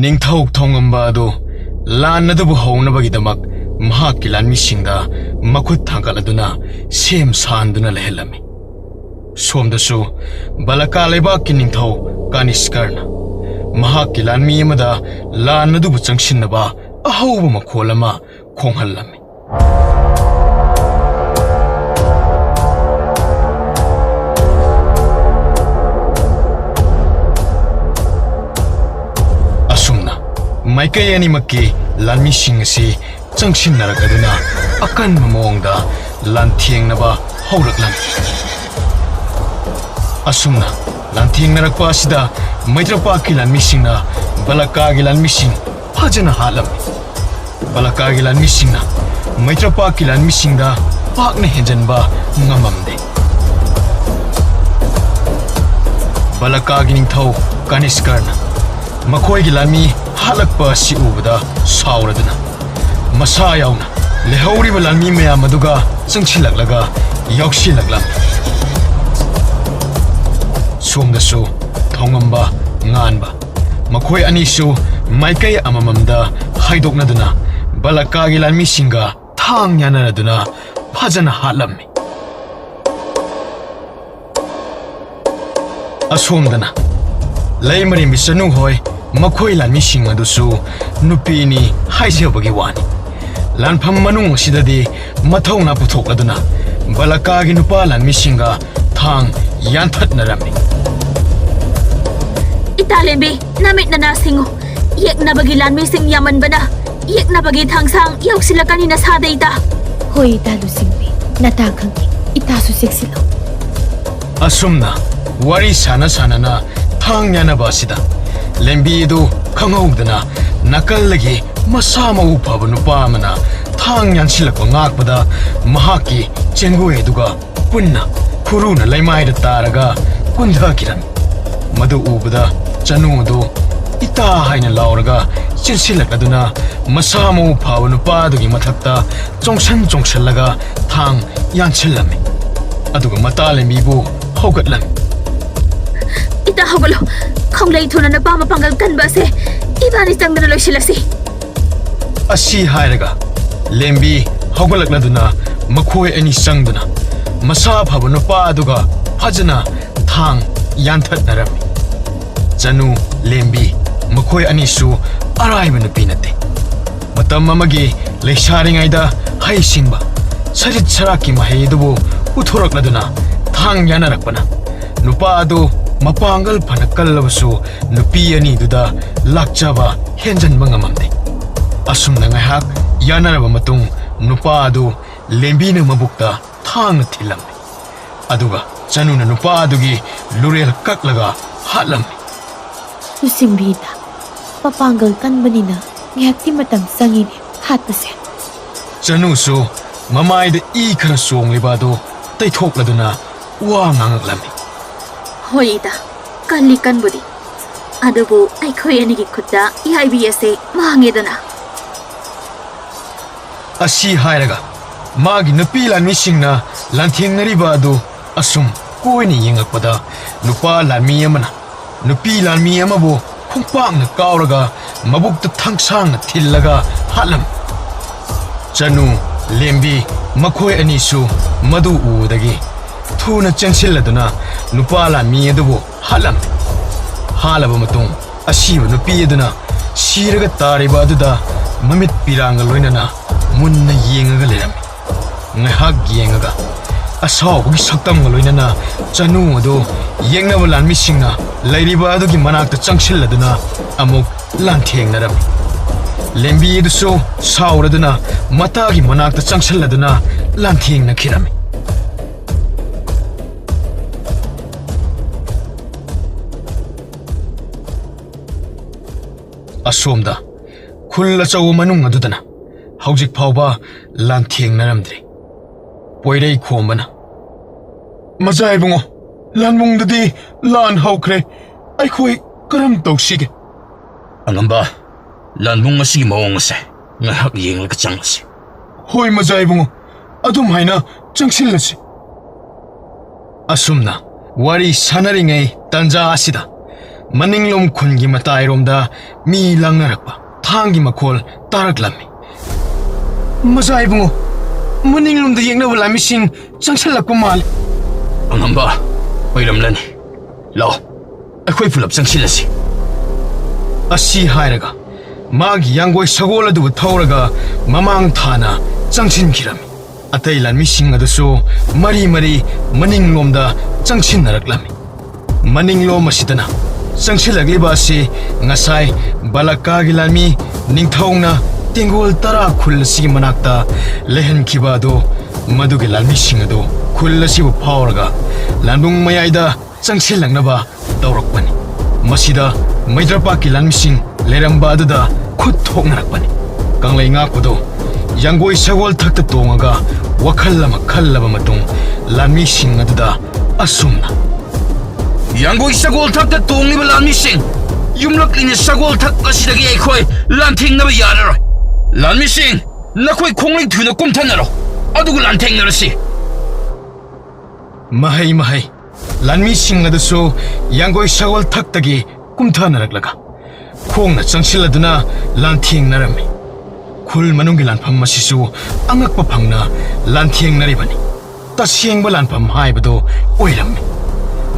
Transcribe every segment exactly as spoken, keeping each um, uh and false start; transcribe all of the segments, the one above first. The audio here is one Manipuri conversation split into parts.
ꯅꯤꯡꯊꯧ ꯊꯣꯡꯉꯝꯕ ꯑꯗꯨ ꯂꯥꯟ ꯑꯗꯨꯕꯨ ꯍꯧꯅꯕꯒꯤꯗꯃꯛ ꯃꯍꯥꯛꯀꯤ ꯂꯥꯟꯃꯤꯁꯤꯡꯗ ꯃꯈꯨꯠ ꯊꯥꯡꯒꯠꯂꯗꯨꯅ ꯁꯦꯝ ꯁꯥꯍꯟꯗꯨꯅ ꯂꯩꯍꯜꯂꯝꯃꯤ꯫ ꯁꯣꯝꯗꯁꯨ ꯕꯂꯀꯥ ꯂꯩꯕꯥꯛꯀꯤ ꯅꯤꯡꯊꯧ ꯀꯥꯅꯤꯁꯀꯔꯅ ꯃꯍꯥꯛꯀꯤ ꯂꯥꯟꯃꯤ ꯑꯃꯗ ꯂꯥꯟ ꯑꯗꯨꯕꯨ ꯆꯪꯁꯤꯟꯅꯕ ꯑꯍꯧꯕ ꯃꯈꯣꯜ ꯑꯃ ꯈꯣꯡꯍꯜꯂꯝꯃꯤ꯫ ꯑꯁꯨꯝꯅ ꯃꯥꯏꯀꯩ ꯑꯅꯤꯃꯛꯀꯤ ꯂꯥꯟꯃꯤꯁꯤꯡ ꯑꯁꯤ ꯆꯪꯁꯤꯟꯅꯔꯛꯂꯗꯨꯅ ꯑꯀꯟꯕ ꯃꯑꯣꯡꯗ ꯂꯥꯟꯊꯦꯡꯅꯕ ꯍꯧꯔꯛꯂꯝꯃꯤ꯫ ꯑꯁꯨꯝꯅ ꯂꯥꯟꯊꯦꯡꯅꯔꯛꯄ ꯑꯁꯤꯗ ꯃꯩꯇ꯭ꯔꯄꯥꯛꯀꯤ ꯂꯥꯟꯃꯤꯁꯤꯡꯅ ꯕꯂꯀꯥꯒꯤ ꯂꯥꯟꯃꯤꯁꯤꯡ ꯐꯖꯅ ꯍꯥꯠꯂꯝꯃꯤ꯫ ꯕꯂꯀꯥꯒꯤ ꯂꯥꯟꯃꯤꯁꯤꯡꯅ ꯃꯩꯇ꯭ꯔꯄꯥꯛꯀꯤ ꯂꯥꯟꯃꯤꯁꯤꯡꯗ ꯄꯥꯛꯅ ꯍꯦꯟꯖꯟꯕ ꯉꯝꯃꯝꯗꯦ꯫ ꯕꯂꯀꯥꯒꯤ ꯅꯤꯡꯊꯧ ꯀꯥꯅꯤꯁꯀꯔꯅ ꯃꯈꯣꯏꯒꯤ ꯂꯥꯟꯃꯤ ꯍꯥꯠꯂꯛꯄ ꯑꯁꯤ ꯎꯕꯗ ꯁꯥꯎꯔꯗꯨꯅ ꯃꯁꯥ ꯌꯥꯎꯅ ꯂꯩꯍꯧꯔꯤꯕ ꯂꯥꯟꯃꯤ ꯃꯌꯥꯝ ꯑꯗꯨꯒ ꯆꯪꯁꯤꯜꯂꯛꯂꯒ ꯌꯥꯎꯁꯤꯜꯂꯛꯂꯝꯃꯤ꯫ ꯁꯣꯝꯗꯁꯨ ꯊꯣꯡꯉꯝꯕ, ꯉꯥꯟꯕ, ꯃꯈꯣꯏ ꯑꯅꯤꯁꯨ ꯃꯥꯏꯀꯩ ꯑꯃꯃꯝꯗ ꯍꯥꯏꯗꯣꯛꯅꯗꯨꯅ ꯕꯂꯀꯥꯒꯤ ꯂꯥꯟꯃꯤꯁꯤꯡꯒ ꯊꯥꯡ ꯌꯥꯅꯔꯗꯨꯅ ꯐꯖꯅ ꯍꯥꯠꯂꯝꯃꯤ꯫ ꯑꯁꯣꯝꯗꯅ ꯂꯩꯃꯔꯦꯝꯕꯤ ꯆꯅꯨ ꯍꯣꯏ ꯃꯈꯣꯏ ꯂꯥꯟꯃꯤꯁꯤꯡ ꯑꯗꯨꯁꯨ ꯅꯨꯄꯤꯅꯤ ꯍꯥꯏꯖꯕꯒꯤ ꯋꯥꯅꯤ꯫ ꯂꯥꯟꯐꯝ ꯃꯅꯨꯡ ꯑꯁꯤꯗꯗꯤ ꯃꯊꯧꯅꯥ ꯄꯨꯊꯣꯛꯂꯗꯨꯅ ꯕꯂꯀꯥꯒꯤ ꯅꯨꯄꯥ ꯂꯥꯟꯃꯤꯁꯤꯡꯒ ꯊꯥꯡ ꯌꯥꯟꯊꯠꯅꯔꯝꯃꯤ꯫ ꯏꯇꯥ ꯂꯦꯝꯕꯤ, ꯅꯃꯤꯠ ꯅꯅꯥ ꯁꯤꯡꯉꯨ꯫ ꯌꯦꯛꯅꯕꯒꯤ ꯂꯥꯟꯃꯤꯁꯤꯡ ꯌꯥꯝꯃꯟꯕꯅ ꯌꯦꯛꯅꯕꯒꯤ ꯊꯥꯡꯁꯥꯡ ꯌꯧꯁꯤꯜꯂꯛꯀꯅꯤ ꯅꯁꯥꯗ, ꯏꯇꯥ꯫ ꯍꯣꯏ, ꯏꯇꯥ ꯂꯨꯆꯤꯡꯕꯤ, ꯅꯇꯥ ꯈꯪꯉꯤ꯫ ꯏꯇꯥꯁꯨ ꯆꯦꯛꯁꯤꯜꯂꯨ꯫ ꯑꯁꯨꯝꯅ ꯋꯥꯔꯤ ꯁꯥꯟꯅ ꯁꯥꯟꯅꯅ ꯊꯥꯡ ꯌꯥꯟꯅꯕ ꯑꯁꯤꯗ ꯂꯦꯝꯕꯤ ꯑꯗꯨ ꯈꯪꯍꯧꯗꯅ ꯅꯥꯀꯜꯗꯒꯤ ꯃꯁꯥ ꯃꯎ ꯐꯕ ꯅꯨꯄꯥ ꯑꯃꯅ ꯊꯥꯡ ꯌꯥꯟꯁꯤꯜꯂꯛꯄ ꯉꯥꯛꯄꯗ ꯃꯍꯥꯛꯀꯤ ꯆꯦꯡꯒꯣꯏ ꯑꯗꯨꯒ ꯄꯨꯟꯅ ꯈꯨꯔꯨꯅ ꯂꯩꯃꯥꯏꯗ ꯇꯥꯔꯒ ꯀꯨꯟꯊꯈꯤꯔꯝꯃꯤ꯫ ꯃꯗꯨ ꯎꯕꯗ ꯆꯅꯨ ꯑꯗꯨ "ꯏꯇꯥ" ꯍꯥꯏꯅ ꯂꯥꯎꯔꯒ ꯆꯦꯟꯁꯤꯜꯂꯛꯂꯗꯨꯅ ꯃꯁꯥ ꯃꯎ ꯐꯕ ꯅꯨꯄꯥ ꯑꯗꯨꯒꯤ ꯃꯊꯛꯇ ꯆꯣꯡꯁꯟ ꯆꯣꯡꯁꯜꯂꯒ ꯊꯥꯡ ꯌꯥꯟꯁꯤꯜꯂꯝꯃꯤ꯫ ꯑꯗꯨꯒ ꯃꯇꯥ ꯂꯦꯝꯕꯤꯕꯨ ꯍꯧꯒꯠꯂꯝꯃꯤ꯫ ꯏꯇꯥ ꯍꯧꯒꯠꯂꯣ꯫ ꯈꯣꯡꯂꯩ ꯊꯨꯅ ꯅꯨꯄꯥ ꯃꯄꯥꯡꯒꯜ ꯀꯟꯕ ꯑꯁꯦ ꯏꯕꯥꯅꯤ ꯆꯪꯗꯅ ꯂꯣꯏꯁꯤꯜꯂꯁꯤ꯫ ꯑꯁꯤ ꯍꯥꯏꯔꯒ ꯂꯦꯝꯕꯤ ꯍꯧꯒꯠꯂꯛꯂꯗꯨꯅ ꯃꯈꯣꯏ ꯑꯅꯤ ꯆꯪꯗꯨꯅ ꯃꯁꯥ ꯐꯕ ꯅꯨꯄꯥ ꯑꯗꯨꯒ ꯐꯖꯅ ꯊꯥꯡ ꯌꯥꯟꯊꯠꯅꯔꯝꯃꯤ꯫ ꯆꯅꯨ, ꯂꯦꯝꯕꯤ, ꯃꯈꯣꯏ ꯑꯅꯤꯁꯨ ꯑꯔꯥꯏꯕ ꯅꯨꯄꯤ ꯅꯠꯇꯦ꯫ ꯃꯇꯝ ꯑꯃꯒꯤ ꯂꯩꯁꯥꯔꯤꯉꯩꯗ ꯍꯩꯁꯤꯡꯕ ꯁꯔꯤꯠ ꯁꯔꯥꯛꯀꯤ ꯃꯍꯩ ꯑꯗꯨꯕꯨ ꯎꯠꯊꯣꯔꯛꯂꯗꯨꯅ ꯊꯥꯡ ꯌꯥꯅꯔꯛꯄꯅ ꯅꯨꯄꯥ ꯑꯗꯨ ꯃꯄꯥꯡꯒꯜ ꯐꯅ ꯀꯜꯂꯕꯁꯨ ꯅꯨꯄꯤ ꯑꯅꯤꯗꯨꯗ ꯂꯥꯛꯆꯕ ꯍꯦꯟꯖꯟꯕ ꯉꯝꯃꯝꯗꯦ꯫ ꯑꯁꯨꯝꯅ ꯉꯥꯏꯍꯥꯛ ꯌꯥꯅꯔꯕ ꯃꯇꯨꯡ ꯅꯨꯄꯥ ꯑꯗꯨ ꯂꯦꯝꯕꯤꯅ ꯃꯕꯨꯛꯇ ꯊꯥꯡꯅ ꯊꯤꯜꯂꯝꯃꯤ꯫ ꯑꯗꯨꯒ ꯆꯅꯨꯅ ꯅꯨꯄꯥ ꯑꯗꯨꯒꯤ ꯂꯨꯔꯦꯜ ꯀꯛꯂꯒ ꯍꯥꯠꯂꯝꯃꯤ꯫ ꯂꯨꯆꯤꯡꯕꯤ ꯏꯇꯥ, ꯃꯄꯥꯡꯒꯜ ꯀꯟꯕꯅꯤꯅ ꯉꯥꯏꯍꯥꯛꯇꯤ ꯃꯇꯝ ꯆꯪꯉꯤꯅꯦ ꯍꯥꯠꯄꯁꯦ꯫ ꯆꯅꯨꯁꯨ ꯃꯃꯥꯏꯗ ꯏ ꯈꯔ ꯆꯣꯡꯂꯤꯕ ꯑꯗꯨ ꯇꯩꯊꯣꯛꯂꯗꯨꯅ ꯋꯥ ꯉꯥꯡꯉꯛꯂꯝꯃꯤ꯫ ꯍꯣꯏ ꯏꯇꯥ, ꯀꯜꯂꯤ ꯀꯟꯕꯨꯗꯤ, ꯑꯗꯨꯕꯨ ꯑꯩꯈꯣꯏ ꯑꯅꯤꯒꯤ ꯈꯨꯠꯇ ꯏ ꯍꯥꯏꯕꯤ ꯑꯁꯦ ꯃꯥꯡꯉꯦꯗꯅ꯫ ꯑꯁꯤ ꯍꯥꯏꯔꯒ ꯃꯥꯒꯤ ꯅꯨꯄꯤ ꯂꯥꯟꯃꯤꯁꯤꯡꯅ ꯂꯥꯟꯊꯦꯡꯅꯔꯤꯕ ꯑꯗꯨ ꯑꯁꯨꯝ ꯀꯣꯏꯅ ꯌꯦꯡꯉꯛꯄꯗ ꯅꯨꯄꯥ ꯂꯥꯟꯃꯤ ꯑꯃꯅ ꯅꯨꯄꯤ ꯂꯥꯟꯃꯤ ꯑꯃꯕꯨ ꯈꯣꯡꯄꯥꯛꯅ ꯀꯥꯎꯔꯒ ꯃꯕꯨꯛꯇ ꯊꯥꯡꯁꯥꯡꯅ ꯊꯤꯜꯂꯒ ꯍꯥꯠꯂꯝꯃꯤ꯫ ꯆꯅꯨ, ꯂꯦꯝꯕꯤ ꯃꯈꯣꯏ ꯑꯅꯤꯁꯨ ꯃꯗꯨ ꯎꯕꯗꯒꯤ ꯊꯨꯅ ꯆꯦꯟꯁꯤꯜꯂꯗꯨꯅ ꯅꯨꯄꯥ ꯂꯥꯟꯃꯤ ꯑꯗꯨꯕꯨ ꯍꯥꯠꯂꯝꯃꯤ꯫ ꯍꯥꯠꯂꯕ ꯃꯇꯨꯡ ꯑꯁꯤꯕ ꯅꯨꯄꯤ ꯑꯗꯨꯅ ꯁꯤꯔꯒ ꯇꯥꯔꯤꯕ ꯑꯗꯨꯗ ꯃꯃꯤꯠ ꯄꯤꯔꯥꯡꯒ ꯂꯣꯏꯅꯅ ꯃꯨꯟꯅ ꯌꯦꯡꯉꯒ ꯂꯩꯔꯝꯃꯤ꯫ ꯉꯥꯏꯍꯥꯛ ꯌꯦꯡꯉꯒ ꯑꯁꯥꯎꯕꯒꯤ ꯁꯛꯇꯝꯒ ꯂꯣꯏꯅꯅ ꯆꯅꯨ ꯑꯗꯨ ꯌꯦꯡꯅꯕ ꯂꯥꯟꯃꯤꯁꯤꯡꯅ ꯂꯩꯔꯤꯕ ꯑꯗꯨꯒꯤ ꯃꯅꯥꯛꯇ ꯆꯪꯁꯤꯜꯂꯗꯨꯅ ꯑꯃꯨꯛ ꯂꯥꯟꯊꯦꯡꯅꯔꯝꯃꯤ꯫ ꯂꯦꯝꯕꯤ ꯑꯗꯨꯁꯨ ꯁꯥꯎꯔꯗꯨꯅ ꯃꯇꯥꯒꯤ ꯃꯅꯥꯛꯇ ꯆꯪꯁꯤꯜꯂꯗꯨꯅ ꯂꯥꯟꯊꯦꯡꯅꯈꯤꯔꯝꯃꯤ꯫ ꯑꯁꯣꯝꯗ ꯈꯨꯜ ꯑꯆꯧꯕ ꯃꯅꯨꯡ ꯑꯗꯨꯗꯅ ꯍꯧꯖꯤꯛ ꯐꯥꯎꯕ ꯂꯥꯟꯊꯦꯡꯅꯔꯝꯗ꯭ꯔꯤ꯫ ꯄꯣꯏꯔꯩ ꯈꯣꯝꯕꯅ, "ꯃꯖꯥ ꯏꯕꯨꯡꯉꯣ, ꯂꯥꯟꯕꯨꯡꯗꯗꯤ ꯂꯥꯟ ꯍꯧꯈ꯭ꯔꯦ꯫ ꯑꯩꯈꯣꯏ ꯀꯔꯝ ꯇꯧꯁꯤꯒꯦ?" "ꯑꯉꯝꯕ, ꯂꯥꯟꯕꯨꯡ ꯑꯁꯤꯒꯤ ꯃꯑꯣꯡ ꯑꯁꯦ ꯉꯥꯏꯍꯥꯛ ꯌꯦꯡꯂꯒ ꯆꯪꯂꯁꯤ꯫" "ꯍꯣꯏ, ꯃꯖꯥ ꯏꯕꯨꯡꯉꯣ, ꯑꯗꯨꯝ ꯍꯥꯏꯅ ꯆꯪꯁꯤꯜꯂꯁꯤ꯫" ꯑꯁꯨꯝꯅ ꯋꯥꯔꯤ ꯁꯥꯟꯅꯔꯤꯉꯩ ꯇꯥꯟꯖꯥ ꯑꯁꯤꯗ ꯃꯅꯤꯡꯂꯣꯝ ꯈꯨꯟꯒꯤ ꯃꯇꯥꯏꯔꯣꯝꯗ ꯃꯤ ꯂꯥꯡꯅꯔꯛꯄ, ꯊꯥꯡꯒꯤ ꯃꯈꯣꯜ ꯇꯥꯔꯛꯂꯝꯃꯤ꯫ "ꯃꯖꯥ ꯏꯕꯨꯡꯉꯣ, ꯃꯅꯤꯡꯂꯣꯝꯗ ꯌꯦꯡꯅꯕ ꯂꯥꯟꯃꯤꯁꯤꯡ ꯆꯪꯁꯤꯜꯂꯛꯄ ꯃꯥꯜꯂꯤ꯫" "ꯑꯉꯝꯕ ꯑꯣꯏꯔꯝꯂꯅꯤ꯫ ꯂꯥꯛꯑꯣ, ꯑꯩꯈꯣꯏ ꯄꯨꯂꯞ ꯆꯪꯁꯤꯜꯂꯁꯤ꯫" ꯑꯁꯤ ꯍꯥꯏꯔꯒ ꯃꯥꯒꯤ ꯌꯥꯡꯒꯣꯏ ꯁꯒꯣꯜ ꯑꯗꯨꯕꯨ ꯊꯧꯔꯒ ꯃꯃꯥꯡ ꯊꯥꯅ ꯆꯪꯁꯤꯟꯈꯤꯔꯝꯃꯤ꯫ ꯑꯇꯩ ꯂꯥꯟꯃꯤꯁꯤꯡ ꯑꯗꯨꯁꯨ ꯃꯔꯤ ꯃꯔꯤ ꯃꯅꯤꯡꯂꯣꯝꯗ ꯆꯪꯁꯤꯟꯅꯔꯛꯂꯝꯃꯤ꯫ ꯃꯅꯤꯡꯂꯣꯝ ꯑꯁꯤꯗꯅ ꯆꯪꯁꯤꯜꯂꯛꯂꯤꯕ ꯑꯁꯤ ꯉꯁꯥꯏ ꯕꯂꯛꯀꯥꯒꯤ ꯂꯥꯟꯃꯤ ꯅꯤꯡꯊꯧꯅ ꯇꯦꯡꯒꯣꯜ ꯇꯔꯥ ꯈꯨꯜ ꯑꯁꯤꯒꯤ ꯃꯅꯥꯛꯇ ꯂꯩꯍꯟꯈꯤꯕ ꯑꯗꯨ, ꯃꯗꯨꯒꯤ ꯂꯥꯟꯃꯤꯁꯤꯡ ꯑꯗꯨ ꯈꯨꯜ ꯑꯁꯤꯕꯨ ꯐꯥꯎꯔꯒ ꯂꯥꯟꯕꯨꯡ ꯃꯌꯥꯏꯗ ꯆꯪꯁꯤꯜꯂꯛꯅꯕ ꯇꯧꯔꯛꯄꯅꯤ꯫ ꯃꯁꯤꯗ ꯃꯩꯗ꯭ꯔꯄꯥꯛꯀꯤ ꯂꯥꯟꯃꯤꯁꯤꯡ ꯂꯩꯔꯝꯕ ꯑꯗꯨꯗ ꯈꯨꯠ ꯊꯣꯛꯅꯔꯛꯄꯅꯤ꯫ ꯀꯪꯂꯩ ꯉꯥꯛꯄꯗꯨ ꯌꯥꯡꯒꯣꯏ ꯁꯒꯣꯜ ꯊꯛꯇ ꯇꯣꯡꯉꯒ ꯋꯥꯈꯜ ꯑꯃ ꯈꯜꯂꯕ ꯃꯇꯨꯡ ꯂꯥꯟꯃꯤꯁꯤꯡ ꯑꯗꯨꯗ ꯑꯁꯨꯝꯅ: "ꯌꯥꯡꯒꯣꯏ ꯁꯒꯣꯜ ꯊꯛꯇ ꯇꯣꯡꯂꯤꯕ ꯂꯥꯟꯃꯤꯁꯤꯡ, ꯌꯨꯝꯂꯛꯂꯤꯅ ꯁꯒꯣꯜ ꯊꯛ ꯑꯁꯤꯗꯒꯤ ꯑꯩꯈꯣꯏ ꯂꯥꯟꯊꯦꯡꯅꯕ ꯌꯥꯔꯔꯣꯏ꯫ ꯂꯥꯟꯃꯤꯁꯤꯡ, ꯅꯈꯣꯏ ꯈꯣꯡꯂꯩ ꯊꯨꯅ ꯀꯨꯝꯊꯅꯔꯣ, ꯑꯗꯨꯒ ꯂꯥꯟꯊꯦꯡꯅꯔꯁꯤ꯫" ꯃꯍꯩ ꯃꯍꯩ ꯂꯥꯟꯃꯤꯁꯤꯡ ꯑꯗꯨꯁꯨ ꯌꯥꯡꯒꯣꯏ ꯁꯒꯣꯜ ꯊꯛꯇꯒꯤ ꯀꯨꯝꯊꯅꯔꯛꯂꯒ ꯈꯣꯡꯅ ꯆꯪꯁꯤꯜꯂꯗꯨꯅ ꯂꯥꯟꯊꯦꯡꯅꯔꯝꯃꯤ꯫ ꯈꯨꯜ ꯃꯅꯨꯡꯒꯤ ꯂꯥꯟꯐꯝ ꯑꯁꯤꯁꯨ ꯑꯉꯛꯄ ꯐꯪꯅ ꯂꯥꯟꯊꯦꯡꯅꯔꯤꯕꯅꯤ꯫ ꯇꯁꯦꯡꯕ ꯂꯥꯟꯐꯝ ꯍꯥꯏꯕꯗꯨ ꯑꯣꯏꯔꯝꯃꯤ꯫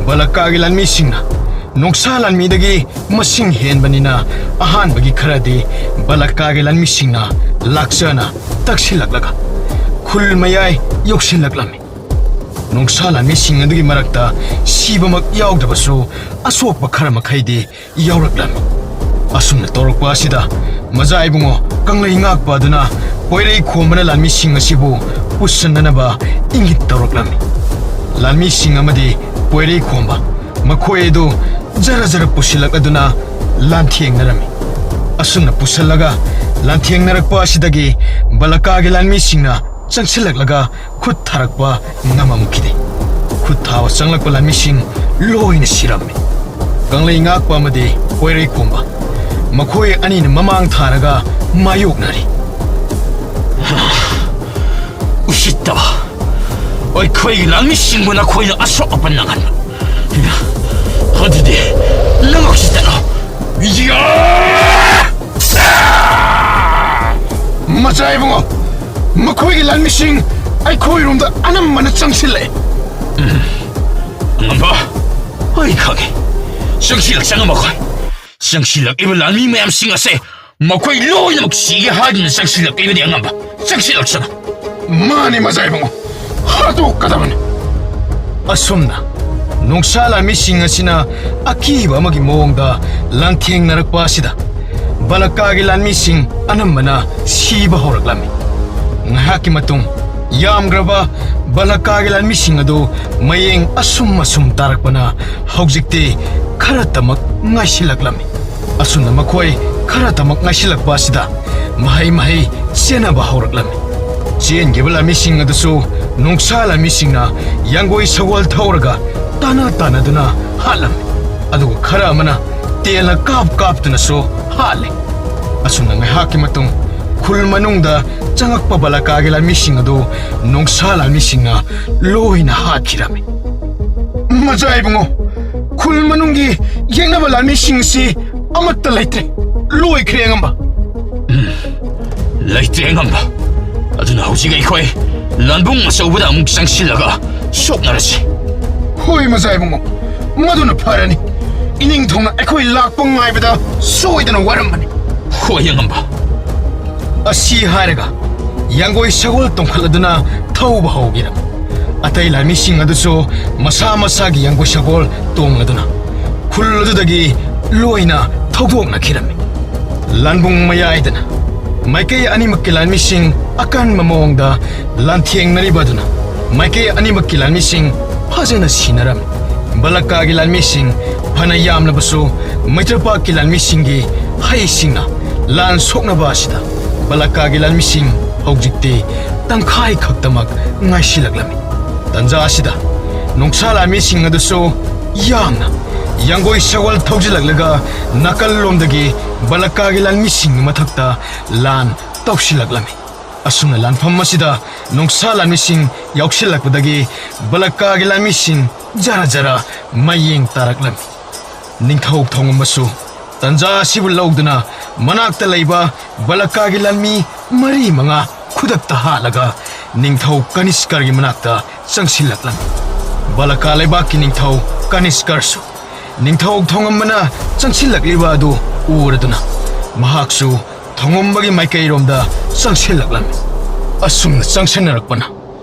ꯕꯂꯛꯀꯥꯒꯤ ꯂꯥꯟꯃꯤꯁꯤꯡꯅ ꯅꯣꯡꯁꯥ ꯂꯥꯟꯃꯤꯗꯒꯤ ꯃꯁꯤꯡ ꯍꯦꯟꯕꯅꯤꯅ ꯑꯍꯥꯟꯕꯒꯤ ꯈꯔꯗꯤ ꯕꯂꯛꯀꯥꯒꯤ ꯂꯥꯟꯃꯤꯁꯤꯡꯅ ꯂꯥꯛꯆꯅ ꯇꯛꯁꯤꯜꯂꯛꯂꯒ ꯈꯨꯜ ꯃꯌꯥꯏ ꯌꯧꯁꯤꯜꯂꯛꯂꯝꯃꯤ꯫ ꯅꯣꯡꯁꯥ ꯂꯥꯟꯃꯤꯁꯤꯡ ꯑꯗꯨꯒꯤ ꯃꯔꯛꯇ ꯁꯤꯕꯃꯛ ꯌꯥꯎꯗꯕꯁꯨ ꯑꯁꯣꯛꯄ ꯈꯔ ꯃꯈꯩꯗꯤ ꯌꯥꯎꯔꯛꯂꯝꯃꯤ꯫ ꯑꯁꯨꯝꯅ ꯇꯧꯔꯛꯄ ꯑꯁꯤꯗ ꯃꯖꯥ ꯏꯕꯨꯡꯉꯣ ꯀꯪꯂꯩ ꯉꯥꯛꯄ ꯑꯗꯨꯅ ꯄꯣꯏꯔꯩ ꯈꯣꯝꯕꯅ ꯂꯥꯟꯃꯤꯁꯤꯡ ꯑꯁꯤꯕꯨ ꯄꯨꯁꯟꯅꯅꯕ ꯏꯪꯒꯤꯠ ꯇꯧꯔꯛꯂꯝꯃꯤ꯫ ꯂꯥꯟꯃꯤꯁꯤꯡ ꯑꯃꯗꯤ ꯄꯣꯏꯔꯩ ꯈꯣꯝꯕ ꯃꯈꯣꯏ ꯑꯗꯨ ꯖꯔ ꯖꯔ ꯄꯨꯁꯤꯜꯂꯛꯂꯗꯨꯅ ꯂꯥꯟꯊꯦꯡꯅꯔꯝꯃꯤ꯫ ꯑꯁꯨꯝꯅ ꯄꯨꯁꯜꯂꯒ ꯂꯥꯟꯊꯦꯡꯅꯔꯛꯄ ꯑꯁꯤꯗꯒꯤ ꯕꯂꯀꯥꯒꯤ ꯂꯥꯟꯃꯤꯁꯤꯡꯅ ꯆꯪꯁꯤꯜꯂꯛꯂꯒ ꯈꯨꯠ ꯊꯥꯔꯛꯄ ꯉꯝꯃꯝꯈꯤꯗꯦ꯫ ꯈꯨꯠ ꯊꯥꯕ ꯆꯪꯂꯛꯄ ꯂꯥꯟꯃꯤꯁꯤꯡ ꯂꯣꯏꯅ ꯁꯤꯔꯝꯃꯤ꯫ ꯀꯪꯂꯩ ꯉꯥꯛꯄ ꯑꯃꯗꯤ ꯀꯣꯏꯔꯩ ꯈꯣꯝꯕ ꯃꯈꯣꯏ ꯑꯅꯤꯅ ꯃꯃꯥꯡ ꯊꯥꯔꯒ ꯃꯥꯌꯣꯛꯅꯔꯤ꯫ "ꯎꯁꯤꯠꯇꯕ! ꯑꯩꯈꯣꯏꯒꯤ ꯂꯥꯟꯃꯤꯁꯤꯡꯕꯨ ꯅꯈꯣꯏꯅ ꯑꯁꯣꯛ ꯑꯄꯟ ꯅꯪꯍꯟꯕ! ꯑꯗꯨꯗꯤ ꯅꯪ ꯃꯖꯥ ꯏꯕꯨꯡꯉꯣ, ꯃꯈꯣꯏꯒꯤ ꯂꯥꯟꯃꯤꯁꯤꯡ ꯑꯩꯈꯣꯏꯔꯣꯝꯗ ꯑꯅꯝꯕꯅ ꯆꯪꯁꯤꯜꯂꯛꯑꯦ꯫ ꯉꯝꯕ, ꯑꯩ ꯈꯪꯉꯦ꯫ ꯆꯪꯁꯤꯜꯂꯛꯆꯅꯕ ꯃꯈꯣꯏ꯫ ꯆꯪꯁꯤꯜꯂꯛꯂꯤꯕ ꯂꯥꯟꯃꯤ ꯃꯌꯥꯝꯁꯤꯡ ꯑꯁꯦ ꯃꯈꯣꯏ ꯂꯣꯏꯅꯃꯛ ꯁꯤꯒꯦ ꯍꯥꯏꯗꯨꯅ ꯆꯪꯁꯤꯜꯂꯛꯂꯤꯕꯅꯤ ꯑꯉꯝꯕ꯫ ꯆꯪꯁꯤꯜꯂꯛꯁꯅꯨ꯫ ꯃꯥꯅꯤ ꯃꯖꯥ ꯏꯕꯨꯡꯉꯣ, ꯍꯥꯠꯇꯣꯛꯀꯗꯕꯅꯤ꯫ ꯑꯁꯨꯝꯅ ꯅꯣꯡꯁꯥ ꯂꯥꯟꯃꯤꯁꯤꯡ ꯑꯁꯤꯅ ꯑꯀꯤꯕ ꯑꯃꯒꯤ ꯃꯑꯣꯡꯗ ꯂꯥꯟꯊꯦꯡꯅꯔꯛꯄ ꯑꯁꯤꯗ ꯕꯂꯀꯥꯒꯤ ꯂꯥꯟꯃꯤꯁꯤꯡ ꯑꯅꯝꯕꯅ ꯁꯤꯕ ꯍꯧꯔꯛꯂꯝꯃꯤ꯫ ꯉꯥꯏꯍꯥꯛꯀꯤ ꯃꯇꯨꯡ ꯌꯥꯝꯈ꯭ꯔꯕ ꯕꯂꯀꯥꯒꯤ ꯂꯥꯟꯃꯤꯁꯤꯡ ꯑꯗꯨ ꯃꯌꯦꯡ ꯑꯁꯨꯝ ꯑꯁꯨꯝ ꯇꯥꯔꯛꯄꯅ ꯍꯧꯖꯤꯛꯇꯤ ꯈꯔꯇꯃꯛ ꯉꯥꯏꯁꯤꯜꯂꯛꯂꯝꯃꯤ꯫ ꯑꯁꯨꯝꯅ ꯃꯈꯣꯏ ꯈꯔꯇꯃꯛ ꯉꯥꯏꯁꯤꯜꯂꯛꯄ ꯑꯁꯤꯗ ꯃꯍꯩ ꯃꯍꯩ ꯆꯦꯟꯅꯕ ꯍꯧꯔꯛꯂꯝꯃꯤ꯫ ꯆꯦꯟꯈꯤꯕ ꯂꯥꯟꯃꯤꯁꯤꯡ ꯑꯗꯨꯁꯨ ꯅꯣꯡꯁꯥ ꯂꯥꯟꯃꯤꯁꯤꯡꯅ ꯌꯥꯡꯒꯣꯏ ꯁꯒꯣꯜ ꯊꯧꯔꯒ ꯇꯥꯟꯅ ꯇꯥꯟꯅꯗꯨꯅ ꯍꯥꯠꯂꯝꯃꯤ꯫ ꯑꯗꯨꯒ ꯈꯔ ꯑꯃꯅ ꯇꯦꯜꯅ ꯀꯥꯞ ꯀꯥꯞꯇꯨꯅꯁꯨ ꯍꯥꯠꯂꯤ꯫ ꯑꯁꯨꯝꯅ ꯉꯥꯏꯍꯥꯛꯀꯤ ꯃꯇꯨꯡ ꯈꯨꯜ ꯃꯅꯨꯡꯗ ꯆꯪꯉꯛꯄ ꯕꯂꯀꯥꯒꯤ ꯂꯥꯟꯃꯤꯁꯤꯡ ꯑꯗꯨ ꯅꯣꯡꯁꯥ ꯂꯥꯟꯃꯤꯁꯤꯡꯅ ꯂꯣꯏꯅ ꯍꯥꯠꯈꯤꯔꯝꯃꯤ꯫ ꯃꯖꯥ ꯏꯕꯨꯡꯉꯣ, ꯈꯨꯜ ꯃꯅꯨꯡꯒꯤ ꯌꯦꯛꯅꯕ ꯂꯥꯟꯃꯤꯁꯤꯡꯁꯤ ꯑꯃꯠꯇ ꯂꯩꯇ꯭ꯔꯦ꯫ ꯂꯣꯏꯈ꯭ꯔꯦ ꯑꯉꯝꯕ꯫ ꯂꯩꯇ꯭ꯔꯦ ꯑꯉꯝꯕ꯫ ꯑꯗꯨꯅ ꯍꯧꯖꯤꯛ ꯑꯩꯈꯣꯏ ꯂꯥꯟꯕꯨꯡ ꯑꯆꯧꯕꯗ ꯑꯃꯨꯛ ꯆꯪꯁꯤꯜꯂꯒ ꯁꯣꯛꯅꯔꯁꯤ꯫ ꯍꯣꯏ ꯃꯖꯥ ꯏꯕꯨꯡꯉꯣ, ꯃꯗꯨꯅ ꯐꯔꯅꯤ꯫ ꯏꯅꯤꯡꯊꯧꯅ ꯑꯩꯈꯣꯏ ꯂꯥꯛꯄ ꯉꯥꯏꯕꯗ ꯁꯣꯏꯗꯅ ꯋꯥꯔꯝꯕꯅꯤ꯫ ꯍꯣꯏ ꯑꯉꯝꯕ꯫ ꯑꯁꯤ ꯍꯥꯏꯔꯒ ꯌꯥꯡꯒꯣꯏ ꯁꯒꯣꯜ ꯇꯣꯡꯈꯠꯂꯗꯨꯅ ꯊꯧꯕ ꯍꯧꯈꯤꯔꯝꯃꯤ꯫ ꯑꯇꯩ ꯂꯥꯟꯃꯤꯁꯤꯡ ꯑꯗꯨꯁꯨ ꯃꯁꯥ ꯃꯁꯥꯒꯤ ꯌꯥꯡꯒꯣꯏ ꯁꯒꯣꯜ ꯇꯣꯡꯂꯗꯨꯅ ꯈꯨꯜ ꯑꯗꯨꯗꯒꯤ ꯂꯣꯏꯅ ꯊꯧꯗꯣꯛꯅꯈꯤꯔꯝꯃꯤ꯫ ꯂꯥꯟꯕꯨꯡ ꯃꯌꯥꯏꯗꯅ ꯃꯥꯏꯀꯩ ꯑꯅꯤꯃꯛꯀꯤ ꯂꯥꯟꯃꯤꯁꯤꯡ ꯑꯀꯟꯕ ꯃꯑꯣꯡꯗ ꯂꯥꯟꯊꯦꯡꯅꯔꯤꯕ ꯑꯗꯨꯅ ꯃꯥꯏꯀꯩ ꯑꯅꯤꯃꯛꯀꯤ ꯂꯥꯟꯃꯤꯁꯤꯡ ꯐꯖꯅ ꯁꯤꯅꯔꯝꯃꯤ꯫ ꯕꯂꯀꯥꯒꯤ ꯂꯥꯟꯃꯤꯁꯤꯡ ꯐꯅ ꯌꯥꯝꯂꯕꯁꯨ ꯃꯩꯇ꯭ꯔꯄꯥꯛꯀꯤ ꯂꯥꯟꯃꯤꯁꯤꯡꯒꯤ ꯍꯩꯁꯤꯡꯅ ꯂꯥꯟ ꯁꯣꯛꯅꯕ ꯑꯁꯤꯗ ꯕꯂꯀꯥꯒꯤ ꯂꯥꯟꯃꯤꯁꯤꯡ ꯍꯧꯖꯤꯛꯇꯤ ꯇꯪꯈꯥꯏ ꯈꯛꯇꯃꯛ ꯉꯥꯏꯁꯤꯜꯂꯛꯂꯝꯃꯤ꯫ ꯇꯟꯖꯥ ꯑꯁꯤꯗ ꯅꯣꯡꯁꯥ ꯂꯥꯟꯃꯤꯁꯤꯡ ꯑꯗꯨꯁꯨ ꯌꯥꯝꯅ ꯌꯥꯡꯒꯣꯏ ꯁꯒꯣꯜ ꯊꯧꯖꯤꯜꯂꯛꯂꯒ ꯅꯥꯀꯜꯂꯣꯝꯗꯒꯤ ꯕꯂꯀꯥꯒꯤ ꯂꯥꯟꯃꯤꯁꯤꯡꯒꯤ ꯃꯊꯛꯇ ꯂꯥꯟ ꯇꯧꯁꯤꯜꯂꯛꯂꯝꯃꯤ꯫ ꯑꯁꯨꯝꯅ ꯂꯥꯟꯐꯝ ꯑꯁꯤꯗ ꯅꯣꯡꯁꯥ ꯂꯥꯟꯃꯤꯁꯤꯡ ꯌꯥꯎꯁꯤꯜꯂꯛꯄꯗꯒꯤ ꯕꯂꯀꯥꯒꯤ ꯂꯥꯟꯃꯤꯁꯤꯡ ꯖꯔ ꯖꯔ ꯃꯌꯦꯡ ꯇꯥꯔꯛꯂꯝꯃꯤ꯫ ꯅꯤꯡꯊꯧ ꯊꯣꯡꯉꯝꯕꯁꯨ ꯇꯟꯖꯥ ꯑꯁꯤꯕꯨ ꯂꯧꯗꯨꯅ ꯃꯅꯥꯛꯇ ꯂꯩꯕ ꯕꯂꯀꯥꯒꯤ ꯂꯥꯟꯃꯤ ꯃꯔꯤ ꯃꯉꯥ ꯈꯨꯗꯛꯇ ꯍꯥꯠꯂꯒ ꯅꯤꯡꯊꯧ ꯀꯅꯤꯁꯀꯔꯒꯤ ꯃꯅꯥꯛꯇ ꯆꯪꯁꯤꯜꯂꯛꯂꯝꯃꯤ꯫ ꯕꯂꯀꯥ ꯂꯩꯕꯥꯛꯀꯤ ꯅꯤꯡꯊꯧ ꯀꯅꯤꯁꯀꯔꯁꯨ ꯅꯤꯡꯊꯧ ꯊꯣꯉꯝꯕꯅ ꯆꯪꯁꯤꯜꯂꯛꯂꯤꯕ ꯑꯗꯨ ꯎꯔꯗꯨꯅ ꯃꯍꯥꯛꯁꯨ ꯊꯣꯉꯝꯕꯒꯤ ꯃꯥꯏꯀꯩꯔꯣꯝꯗ ꯆꯪꯁꯤꯜꯂꯛꯂꯝꯃꯤ꯫ ꯑꯁꯨꯝꯅ ꯆꯪꯁꯤꯟꯅꯔꯛꯄꯅ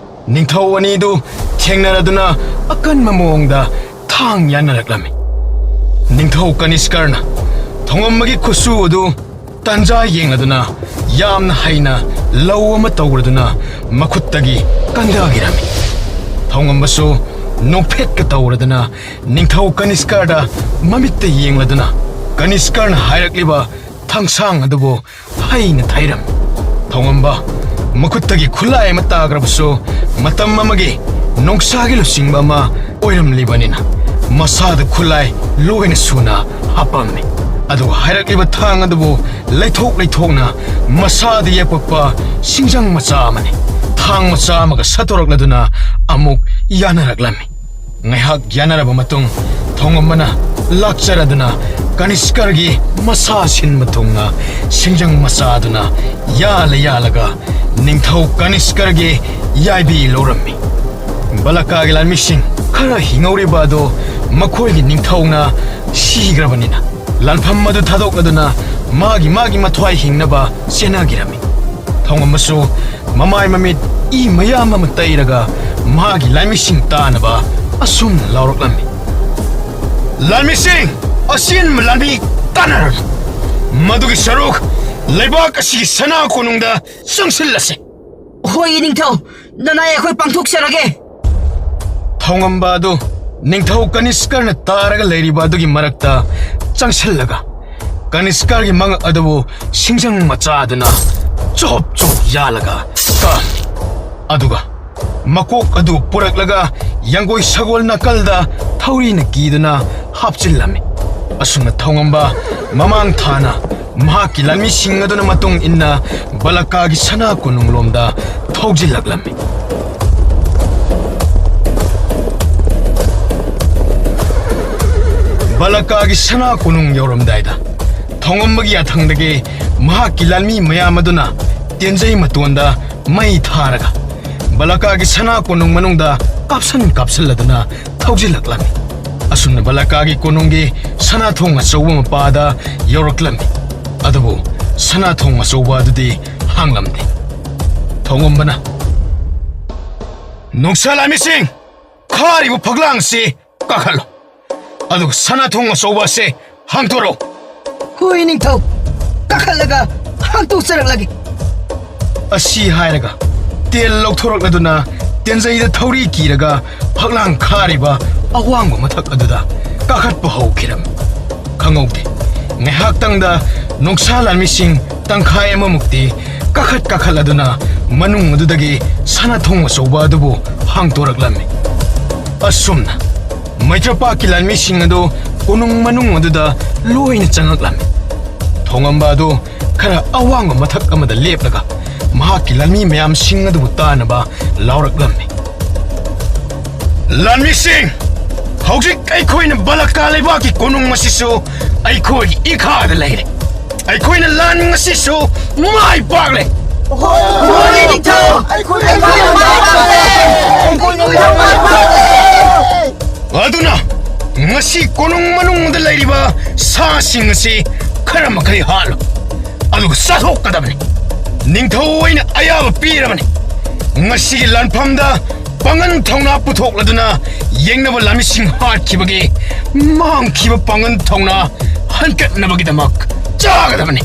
ꯅꯤꯡꯊꯧ ꯑꯅꯤꯗꯨ ꯊꯦꯡꯅꯔꯗꯨꯅ ꯑꯀꯟꯕ ꯃꯑꯣꯡꯗ ꯊꯥꯡ ꯌꯥꯅꯔꯛꯂꯝꯃꯤ꯫ ꯅꯤꯡꯊꯧ ꯀꯅꯤꯁꯀꯔꯅ ꯊꯣꯉꯝꯕꯒꯤ ꯈꯨꯠꯁꯨ ꯑꯗꯨ ꯇꯥꯟꯖꯥ ꯌꯦꯡꯂꯗꯨꯅ ꯌꯥꯝꯅ ꯍꯩꯅ ꯂꯧ ꯑꯃ ꯇꯧꯔꯗꯨꯅ ꯃꯈꯨꯠꯇꯒꯤ ꯀꯟꯊꯈꯤꯔꯝꯃꯤ꯫ ꯊꯣꯉꯝꯕꯁꯨ ꯅꯣꯛꯐꯦꯠꯀ ꯇꯧꯔꯗꯨꯅ ꯅꯤꯡꯊꯧ ꯀꯅꯤꯁꯀꯔꯗ ꯃꯃꯤꯠꯇ ꯌꯦꯡꯂꯗꯨꯅ ꯀꯅꯤꯁꯀꯔꯅ ꯍꯥꯏꯔꯛꯂꯤꯕ ꯊꯥꯡꯁꯥꯡ ꯑꯗꯨꯕꯨ ꯍꯩꯅ ꯊꯩꯔꯝꯃꯤ꯫ ꯊꯣꯉꯝꯕ ꯃꯈꯨꯠꯇꯒꯤ ꯈꯨꯠꯂꯥꯏ ꯑꯃ ꯇꯥꯈ꯭ꯔꯕꯁꯨ ꯃꯇꯝ ꯑꯃꯒꯤ ꯅꯣꯡꯁꯥꯒꯤ ꯂꯨꯆꯤꯡꯕ ꯑꯃ ꯑꯣꯏꯔꯝꯂꯤꯕꯅꯤꯅ ꯃꯁꯥꯗ ꯈꯨꯠꯂꯥꯏ ꯂꯣꯏꯅ ꯁꯨꯅ ꯍꯥꯞꯄꯝꯃꯤ꯫ ꯑꯗꯨꯒ ꯍꯥꯏꯔꯛꯂꯤꯕ ꯊꯥꯡ ꯑꯗꯨꯕꯨ ꯂꯩꯊꯣꯛ ꯂꯩꯊꯣꯛꯅ ꯃꯁꯥꯗ ꯌꯦꯛꯄꯛꯄ ꯁꯤꯡꯖꯪ ꯃꯆꯥ ꯑꯃꯅꯤ꯫ ꯊꯥꯡ ꯃꯆꯥ ꯑꯃꯒ ꯁꯠꯇꯣꯔꯛꯂꯗꯨꯅ ꯑꯃꯨꯛ ꯌꯥꯅꯔꯛꯂꯝꯃꯤ꯫ ꯉꯥꯏꯍꯥꯛ ꯌꯥꯅꯔꯕ ꯃꯇꯨꯡ ꯊꯣꯉꯝꯕꯅ ꯂꯥꯛꯆꯔꯗꯨꯅ ꯀꯅꯤꯁꯀꯔꯒꯤ ꯃꯁꯥ ꯁꯤꯟꯕ ꯊꯨꯡꯅ ꯁꯤꯡꯖꯪ ꯃꯆꯥꯗꯨꯅ ꯌꯥꯜꯂ ꯌꯥꯜꯂꯒ ꯅꯤꯡꯊꯧ ꯀꯅꯤꯁꯀꯔꯒꯤ ꯌꯥꯏꯕꯤ ꯂꯧꯔꯝꯃꯤ꯫ ꯕꯂꯀꯥꯒꯤ ꯂꯥꯟꯃꯤꯁꯤꯡ ꯈꯔ ꯍꯤꯡꯍꯧꯔꯤꯕ ꯑꯗꯨ ꯃꯈꯣꯏꯒꯤ ꯅꯤꯡꯊꯧꯅ ꯁꯤꯈ꯭ꯔꯕꯅꯤꯅ ꯂꯥꯟꯐꯝ ꯑꯗꯨ ꯊꯥꯗꯣꯛꯂꯗꯨꯅ ꯃꯥꯒꯤ ꯃꯥꯒꯤ ꯃꯊ꯭ꯋꯥꯏ ꯍꯤꯡꯅꯕ ꯆꯦꯟꯅꯈꯤꯔꯝꯃꯤ꯫ ꯊꯣꯡꯉꯝꯕꯁꯨ ꯃꯃꯥꯏ ꯃꯃꯤꯠ ꯏ ꯃꯌꯥꯝ ꯑꯃ ꯇꯩꯔꯒ ꯃꯥꯒꯤ ꯂꯥꯟꯃꯤꯁꯤꯡ ꯇꯥꯅꯕ ꯑꯁꯨꯝꯅ ꯂꯥꯎꯔꯛꯂꯝꯃꯤ, "ꯂꯥꯟꯃꯤꯁꯤꯡ, ꯑꯆꯦꯟꯕ ꯂꯥꯟꯃꯤ ꯇꯥꯟꯅꯔꯅꯨ꯫ ꯃꯗꯨꯒꯤ ꯁꯔꯨꯛ ꯂꯩꯕꯥꯛ ꯑꯁꯤꯒꯤ ꯁꯅꯥ ꯀꯣꯅꯨꯡꯗ ꯆꯪꯁꯤꯜꯂꯁꯤ꯫" "ꯍꯣꯏ, ꯏꯅꯤꯡꯊꯧ, ꯅꯅꯥꯏ ꯑꯩꯈꯣꯏ ꯄꯥꯡꯊꯣꯛꯆꯔꯒꯦ꯫" ꯊꯣꯡꯉꯝꯕ ꯑꯗꯨ ꯅꯤꯡꯊꯧ ꯀꯅꯤꯁꯀꯔꯅ ꯇꯥꯔꯒ ꯂꯩꯔꯤꯕ ꯑꯗꯨꯒꯤ ꯃꯔꯛꯇ ꯆꯪꯁꯤꯜꯂꯒ ꯀꯅꯤꯁꯀꯔꯒꯤ ꯃꯉꯛ ꯑꯗꯨꯕꯨ ꯁꯤꯡꯖꯪ ꯃꯆꯥꯗꯨꯅ ꯆꯣꯞ ꯆꯣꯞ ꯌꯥꯜꯂꯒ ꯀꯥꯝꯃꯤ꯫ ꯑꯗꯨꯒ ꯃꯀꯣꯛ ꯑꯗꯨ ꯄꯨꯔꯛꯂꯒ ꯌꯥꯡꯒꯣꯏ ꯁꯒꯣꯜ ꯅꯥꯀꯜꯗ ꯊꯧꯔꯤꯅ ꯀꯤꯗꯨꯅ ꯍꯥꯞꯆꯤꯜꯂꯝꯃꯤ꯫ ꯑꯁꯨꯝꯅ ꯊꯣꯡꯉꯝꯕ ꯃꯃꯥꯡ ꯊꯥꯅ ꯃꯍꯥꯛꯀꯤ ꯂꯥꯟꯃꯤꯁꯤꯡ ꯑꯗꯨꯅ ꯃꯇꯨꯡ ꯏꯟꯅ ꯕꯂꯀꯥꯒꯤ ꯁꯅꯥ ꯀꯣꯅꯨꯡꯂꯣꯝꯗ ꯊꯧꯖꯤꯜꯂꯛꯂꯝꯃꯤ꯫ ꯕꯂꯀꯥꯒꯤ ꯁꯅꯥ ꯀꯣꯅꯨꯡ ꯌꯧꯔꯝꯗꯥꯏꯗ ꯊꯣꯡꯉꯝꯕꯒꯤ ꯌꯥꯊꯪꯗꯒꯤ ꯃꯍꯥꯛꯀꯤ ꯂꯥꯟꯃꯤ ꯃꯌꯥꯝ ꯑꯗꯨꯅ ꯇꯦꯟꯖꯩ ꯃꯇꯣꯟꯗ ꯃꯩ ꯊꯥꯔꯒ ꯕꯂꯀꯥꯒꯤ ꯁꯅꯥ ꯀꯣꯅꯨꯡ ꯃꯅꯨꯡꯗ ꯀꯥꯞꯁꯟ ꯀꯥꯞꯁꯜꯂꯗꯨꯅ ꯊꯧꯖꯤꯜꯂꯛꯂꯝꯃꯤ꯫ ꯑꯁꯨꯝꯅ ꯕꯂꯀꯥꯒꯤ ꯀꯣꯅꯨꯡꯒꯤ ꯁꯅꯥ ꯊꯣꯡ ꯑꯆꯧꯕ ꯃꯄꯥꯗ ꯌꯧꯔꯛꯂꯝꯃꯤ꯫ ꯑꯗꯨꯕꯨ ꯁꯅꯥ ꯊꯣꯡ ꯑꯆꯧꯕ ꯑꯗꯨꯗꯤ ꯍꯥꯡꯂꯝꯗꯦ꯫ ꯊꯣꯡꯉꯝꯕꯅ, "ꯅꯣꯡꯁꯥ ꯂꯥꯟꯃꯤꯁꯤꯡ, ꯈꯥꯔꯤꯕ ꯐꯛꯂꯥꯡꯁꯤ ꯀꯥꯈꯠꯂꯣ꯫ ꯑꯗꯨꯒ ꯁꯅꯥ ꯊꯣꯡ ꯑꯆꯧꯕ ꯑꯁꯦ ꯍꯥꯡꯗꯣꯔꯛꯎ꯫" "ꯍꯣꯏ, ꯅꯤꯡꯊꯧ꯫ ꯀꯥꯈꯠꯂꯒ ꯍꯥꯡꯗꯣꯛꯆꯔꯛꯂꯒꯦ꯫" ꯑꯁꯤ ꯍꯥꯏꯔꯒ ꯇꯦꯜ ꯂꯧꯊꯣꯔꯛꯂꯗꯨꯅ ꯇꯦꯟꯖꯩꯗ ꯊꯧꯔꯤ ꯀꯤꯔꯒ ꯐꯛꯂꯥꯡ ꯈꯥꯔꯤꯕ ꯑꯋꯥꯡꯕ ꯃꯊꯛ ꯑꯗꯨꯗ ꯀꯥꯈꯠꯄ ꯍꯧꯈꯤꯔꯝꯃꯤ꯫ ꯈꯪꯍꯧꯗꯦ꯫ ꯉꯥꯏꯍꯥꯛꯇꯪꯗ ꯅꯣꯡꯁꯥ ꯂꯥꯟꯃꯤꯁꯤꯡ ꯇꯪꯈꯥꯏ ꯑꯃꯃꯨꯛꯇꯤ ꯀꯥꯈꯠ ꯀꯥꯈꯠꯂꯗꯨꯅ ꯃꯅꯨꯡ ꯑꯗꯨꯗꯒꯤ ꯁꯅꯥ ꯊꯣꯡ ꯑꯆꯧꯕ ꯑꯗꯨꯕꯨ ꯍꯥꯡꯗꯣꯔꯛꯂꯝꯃꯤ꯫ ꯑꯁꯨꯝꯅ ꯃꯩꯇ꯭ꯔꯄꯥꯛꯀꯤ ꯂꯥꯟꯃꯤꯁꯤꯡ ꯑꯗꯨ ꯀꯣꯅꯨꯡ ꯃꯅꯨꯡ ꯑꯗꯨꯗ ꯂꯣꯏꯅ ꯆꯪꯉꯛꯂꯝꯃꯤ꯫ ꯊꯣꯡꯉꯝꯕ ꯑꯗꯨ ꯈꯔ ꯑꯋꯥꯡꯕ ꯃꯊꯛ ꯑꯃꯗ ꯂꯦꯞꯂꯒ ꯃꯍꯥꯛꯀꯤ ꯂꯥꯟꯃꯤ ꯃꯌꯥꯝꯁꯤꯡ ꯑꯗꯨꯕꯨ ꯇꯥꯅꯕ ꯂꯥꯎꯔꯛꯂꯝꯃꯤ꯫ "ꯂꯥꯟꯃꯤꯁꯤꯡ, ꯍꯧꯖꯤꯛ ꯑꯩꯈꯣꯏꯅ ꯕꯂꯀꯥ ꯂꯩꯕꯥꯛꯀꯤ ꯀꯣꯅꯨꯡ ꯑꯁꯤꯁꯨ ꯑꯩꯈꯣꯏꯒꯤ ꯏꯈꯥꯗ ꯂꯩꯔꯦ꯫ ꯑꯩꯈꯣꯏꯅ ꯂꯥꯟ ꯉꯁꯤꯁꯨ ꯃꯥꯏ ꯄꯥꯛꯂꯦ꯫" "ꯍꯣꯏ, ꯅꯤꯡꯊꯧ꯫ ꯑꯩꯈꯣꯏꯅ ꯃꯥꯏ ꯄꯥꯛꯂꯦ꯫ ꯑꯩꯈꯣꯏꯅ ꯃꯥꯏ ꯄꯥꯛꯂꯦ꯫" ꯑꯗꯨꯅ ꯉꯁꯤ ꯀꯣꯅꯨꯡ ꯃꯅꯨꯡꯗ ꯂꯩꯔꯤꯕ ꯁꯥꯁꯤꯡ ꯑꯁꯤ ꯈꯔ ꯃꯈꯩ ꯍꯥꯠꯂꯨ, ꯑꯗꯨꯒ ꯆꯥꯊꯣꯛꯀꯗꯕꯅꯤ꯫ ꯅꯤꯡꯊꯧ ꯑꯩꯅ ꯑꯌꯥꯕ ꯄꯤꯔꯕꯅꯤ꯫ ꯉꯁꯤꯒꯤ ꯂꯥꯟꯐꯝꯗ ꯄꯥꯡꯒꯟ ꯊꯧꯅꯥ ꯄꯨꯊꯣꯛꯂꯗꯨꯅ ꯌꯦꯡꯅꯕ ꯂꯥꯟꯃꯤꯁꯤꯡ ꯍꯥꯠꯈꯤꯕꯒꯤ ꯃꯥꯡꯈꯤꯕ ꯄꯥꯡꯒꯟ ꯊꯧꯅꯥ ꯍꯟꯀꯠꯅꯕꯒꯤꯗꯃꯛ ꯆꯥꯒꯗꯕꯅꯤ꯫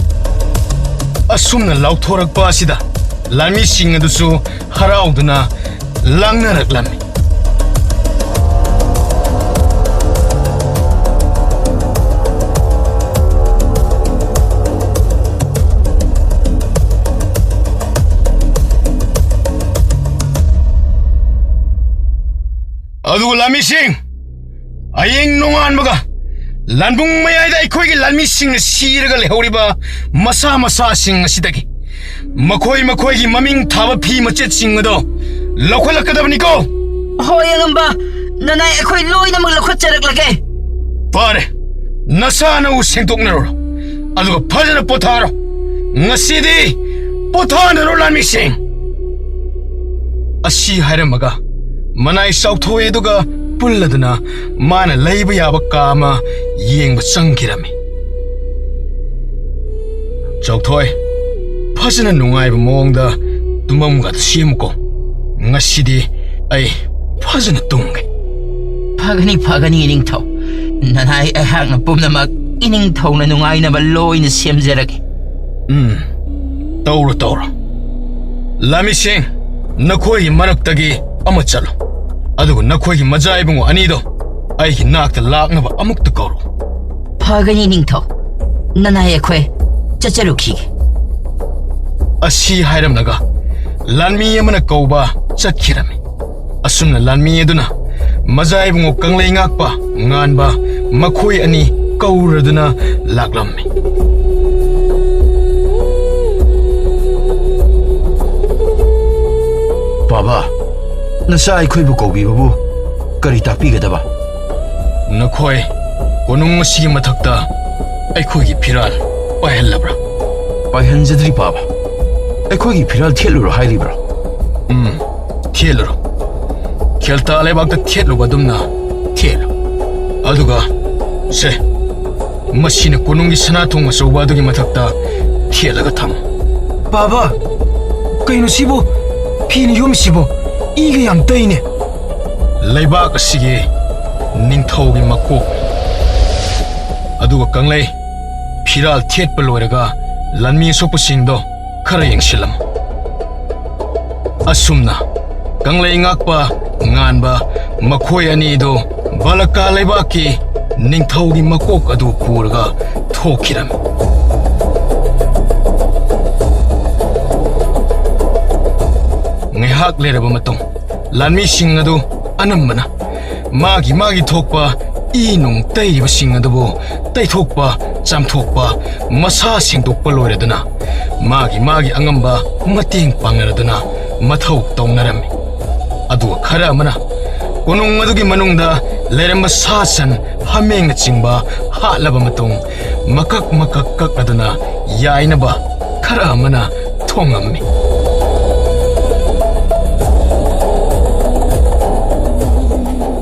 ꯑꯁꯨꯝꯅ ꯂꯥꯎꯊꯣꯔꯛꯄ ꯑꯁꯤꯗ ꯂꯥꯟꯃꯤꯁꯤꯡ ꯑꯗꯨꯁꯨ ꯍꯔꯥꯎꯗꯨꯅ ꯂꯥꯡꯅꯔꯛꯂꯝꯃꯤ꯫ ꯑꯗꯨꯒ ꯂꯥꯟꯃꯤꯁꯤꯡ, ꯍꯌꯦꯡ ꯅꯣꯡꯉꯥꯟꯕꯒ ꯂꯥꯟꯕꯨꯡ ꯃꯌꯥꯏꯗ ꯑꯩꯈꯣꯏꯒꯤ ꯂꯥꯟꯃꯤꯁꯤꯡꯅ ꯁꯤꯔꯒ ꯂꯩꯍꯧꯔꯤꯕ ꯃꯁꯥ ꯃꯁꯥꯁꯤꯡ ꯑꯁꯤꯗꯒꯤ ꯃꯈꯣꯏ ꯃꯈꯣꯏꯒꯤ ꯃꯃꯤꯡ ꯊꯥꯕ ꯐꯤ ꯃꯆꯦꯠꯁꯤꯡ ꯑꯗꯣ ꯂꯧꯈꯠꯂꯛꯀꯗꯕꯅꯤꯀꯣ꯫ ꯍꯣꯏ, ꯑꯉꯝꯕ ꯅꯅꯥꯏ, ꯑꯩꯈꯣꯏ ꯂꯣꯏꯅꯃꯛ ꯂꯧꯈꯠꯆꯔꯛꯂꯒꯦ꯫ ꯐꯔꯦ, ꯅꯁꯥ ꯅꯎ ꯁꯦꯡꯗꯣꯛꯅꯔꯨꯔꯣ, ꯑꯗꯨꯒ ꯐꯖꯅ ꯄꯣꯊꯥꯔꯣ꯫ ꯉꯁꯤꯗꯤ ꯄꯣꯊꯥꯅꯔꯣ, ꯂꯥꯟꯃꯤꯁꯤꯡ!" ꯑꯁꯤ ꯍꯥꯏꯔꯝꯃꯒ ꯃꯅꯥꯏ ꯆꯥꯎꯊꯣꯛꯑꯦ, ꯑꯗꯨꯒ ꯄꯨꯜꯂꯗꯨꯅ ꯃꯥꯅ ꯂꯩꯕ ꯌꯥꯕ ꯀꯥ ꯑꯃ ꯌꯦꯡꯕ ꯆꯪꯈꯤꯔꯝꯃꯤ꯫ "ꯆꯥꯎꯊꯣꯏ, ꯐꯖꯅ ꯅꯨꯡꯉꯥꯏꯕ ꯃꯑꯣꯡꯗ ꯇꯨꯝꯐꯝꯒꯗ ꯁꯦꯝꯃꯨꯀꯣ꯫ ꯉꯁꯤꯗꯤ ꯑꯩ ꯐꯖꯅ ꯇꯨꯝꯒꯦ꯫" "ꯐꯒꯅꯤ, ꯐꯒꯅꯤ, ꯏꯅꯤꯡꯊꯧ꯫ ꯅꯅꯥꯏ ꯑꯩꯍꯥꯛꯅ ꯄꯨꯝꯅꯃꯛ ꯏꯅꯤꯡꯊꯧꯅ ꯅꯨꯡꯉꯥꯏꯅꯕ ꯂꯣꯏꯅ ꯁꯦꯝꯖꯔꯒꯦ꯫" "ꯎꯝ, ꯇꯧꯔꯣ, ꯇꯧꯔꯣ꯫ ꯂꯥꯟꯃꯤꯁꯤꯡ, ꯅꯈꯣꯏꯒꯤ ꯃꯔꯛꯇꯒꯤ ꯑꯃ ꯆꯠꯂꯣ, ꯑꯗꯨꯒ ꯅꯈꯣꯏꯒꯤ ꯃꯖꯥ ꯏꯕꯨꯡꯉꯣ ꯑꯅꯤꯗꯣ ꯑꯩꯒꯤ ꯅꯥꯛꯇ ꯂꯥꯛꯅꯕ ꯑꯃꯨꯛꯇ ꯀꯧꯔꯣ꯫" "ꯐꯒꯅꯤ, ꯅꯤꯡꯊꯧ꯫ ꯅꯅꯥꯏ ꯑꯩꯈꯣꯏ ꯆꯠꯆꯔꯨꯈꯤꯒꯦ꯫" ꯑꯁꯤ ꯍꯥꯏꯔꯝꯂꯒ ꯂꯥꯟꯃꯤ ꯑꯃꯅ ꯀꯧꯕ ꯆꯠꯈꯤꯔꯝꯃꯤ꯫ ꯑꯁꯨꯝꯅ ꯂꯥꯟꯃꯤ ꯑꯗꯨꯅ ꯃꯖꯥ ꯏꯕꯨꯡꯉꯣ ꯀꯪꯂꯩ ꯉꯥꯛꯄ, ꯉꯥꯟꯕ, ꯃꯈꯣꯏ ꯑꯅꯤ ꯀꯧꯔꯗꯨꯅ ꯂꯥꯛꯂꯝꯃꯤ꯫ "ꯕꯥꯕꯥ, ꯅꯆꯥ ꯑꯩꯈꯣꯏꯕꯨ ꯀꯧꯕꯤꯕꯕꯨ ꯀꯔꯤ ꯇꯥꯛꯄꯤꯒꯗꯕ?" "ꯅꯈꯣꯏ ꯀꯣꯅꯨꯡ ꯑꯁꯤꯒꯤ ꯃꯊꯛꯇ ꯑꯩꯈꯣꯏꯒꯤ ꯐꯤꯔꯥꯜ ꯄꯥꯏꯍꯜꯂꯕ꯭ꯔꯥ?" "ꯄꯥꯏꯍꯟꯖꯗ꯭ꯔꯤ, ꯕꯥꯕꯥ꯫ ꯑꯩꯈꯣꯏꯒꯤ ꯐꯤꯔꯥꯜ ꯊꯦꯠꯂꯨꯔꯣ ꯍꯥꯏꯔꯤꯕ꯭ꯔꯥ?" "ꯎꯝ, ꯊꯦꯠꯂꯨꯔꯣ꯫ ꯈꯦꯜꯇꯥ ꯂꯩꯕꯥꯛꯇ ꯊꯦꯠꯂꯨꯕ ꯑꯗꯨꯝꯅ ꯊꯦꯠꯂꯨ꯫ ꯑꯗꯨꯒ ꯁꯦ, ꯃꯁꯤꯅ ꯀꯣꯅꯨꯡꯒꯤ ꯁꯅꯥꯊꯣꯡ ꯑꯆꯧꯕ ꯑꯗꯨꯒꯤ ꯃꯊꯛꯇ ꯊꯦꯠꯂꯒ ꯊꯝꯃꯨ꯫" "ꯕꯥꯕꯥ, ꯀꯩꯅꯣ ꯁꯤꯕꯨ? ꯐꯤꯅ ꯌꯣꯝꯃꯤꯁꯤꯕꯨ? ꯏꯒ ꯌꯥꯝ ꯇꯩꯅꯦ꯫" "ꯂꯩꯕꯥꯛ ꯑꯁꯤꯒꯤ ꯅꯤꯡꯊꯧꯒꯤ ꯃꯀꯣꯛ꯫ ꯑꯗꯨꯒ ꯀꯪꯂꯩ, ꯐꯤꯔꯥꯜ ꯊꯦꯠꯄ ꯂꯣꯏꯔꯒ ꯂꯥꯟꯃꯤ ꯑꯁꯣꯛꯄꯁꯤꯡꯗꯣ ꯈꯔ ꯌꯦꯡꯁꯤꯜꯂꯝꯃꯨ꯫" ꯑꯁꯨꯝꯅ ꯀꯪꯂꯩ ꯉꯥꯛꯄ ꯉꯥꯟꯕ ꯃꯈꯣꯏ ꯑꯅꯤꯗꯨ ꯕꯥꯂꯀꯥ ꯂꯩꯕꯥꯛꯀꯤ ꯅꯤꯡꯊꯧꯒꯤ ꯃꯀꯣꯛ ꯑꯗꯨ ꯄꯨꯔꯒ ꯊꯣꯛꯈꯤꯔꯝꯃꯤ꯫ ꯉꯥꯏꯍꯥꯛ ꯂꯩꯔꯕ ꯃꯇꯨꯡ, ꯂꯥꯟꯃꯤꯁꯤꯡ ꯑꯗꯨ ꯑꯅꯝꯕꯅ ꯃꯥꯒꯤ ꯃꯥꯒꯤ ꯊꯣꯛꯄ ꯏ ꯅꯨꯡ ꯇꯩꯔꯤꯕꯁꯤꯡ ꯑꯗꯨꯕꯨ ꯇꯩꯊꯣꯛꯄ, ꯆꯥꯝꯊꯣꯛꯄ, ꯃꯁꯥ ꯁꯦꯡꯗꯣꯛꯄ ꯂꯣꯏꯔꯗꯨꯅ ꯃꯥꯒꯤ ꯃꯥꯒꯤ ꯑꯉꯝꯕ ꯃꯇꯦꯡ ꯄꯥꯡꯅꯔꯗꯨꯅ ꯃꯊꯧ ꯇꯧꯅꯔꯝꯃꯤ꯫ ꯑꯗꯨꯒ ꯈꯔ ꯑꯃꯅ ꯀꯣꯅꯨꯡ ꯑꯗꯨꯒꯤ ꯃꯅꯨꯡꯗ ꯂꯩꯔꯝꯕ ꯁꯥ ꯁꯟ, ꯍꯥꯃꯦꯡꯅꯆꯤꯡꯕ ꯍꯥꯠꯂꯕ ꯃꯇꯨꯡ ꯃꯀꯛ ꯃꯀꯛ ꯀꯛꯂꯗꯨꯅ ꯌꯥꯏꯅꯕ, ꯈꯔ ꯑꯃꯅ ꯐꯣꯡꯂꯝꯃꯤ꯫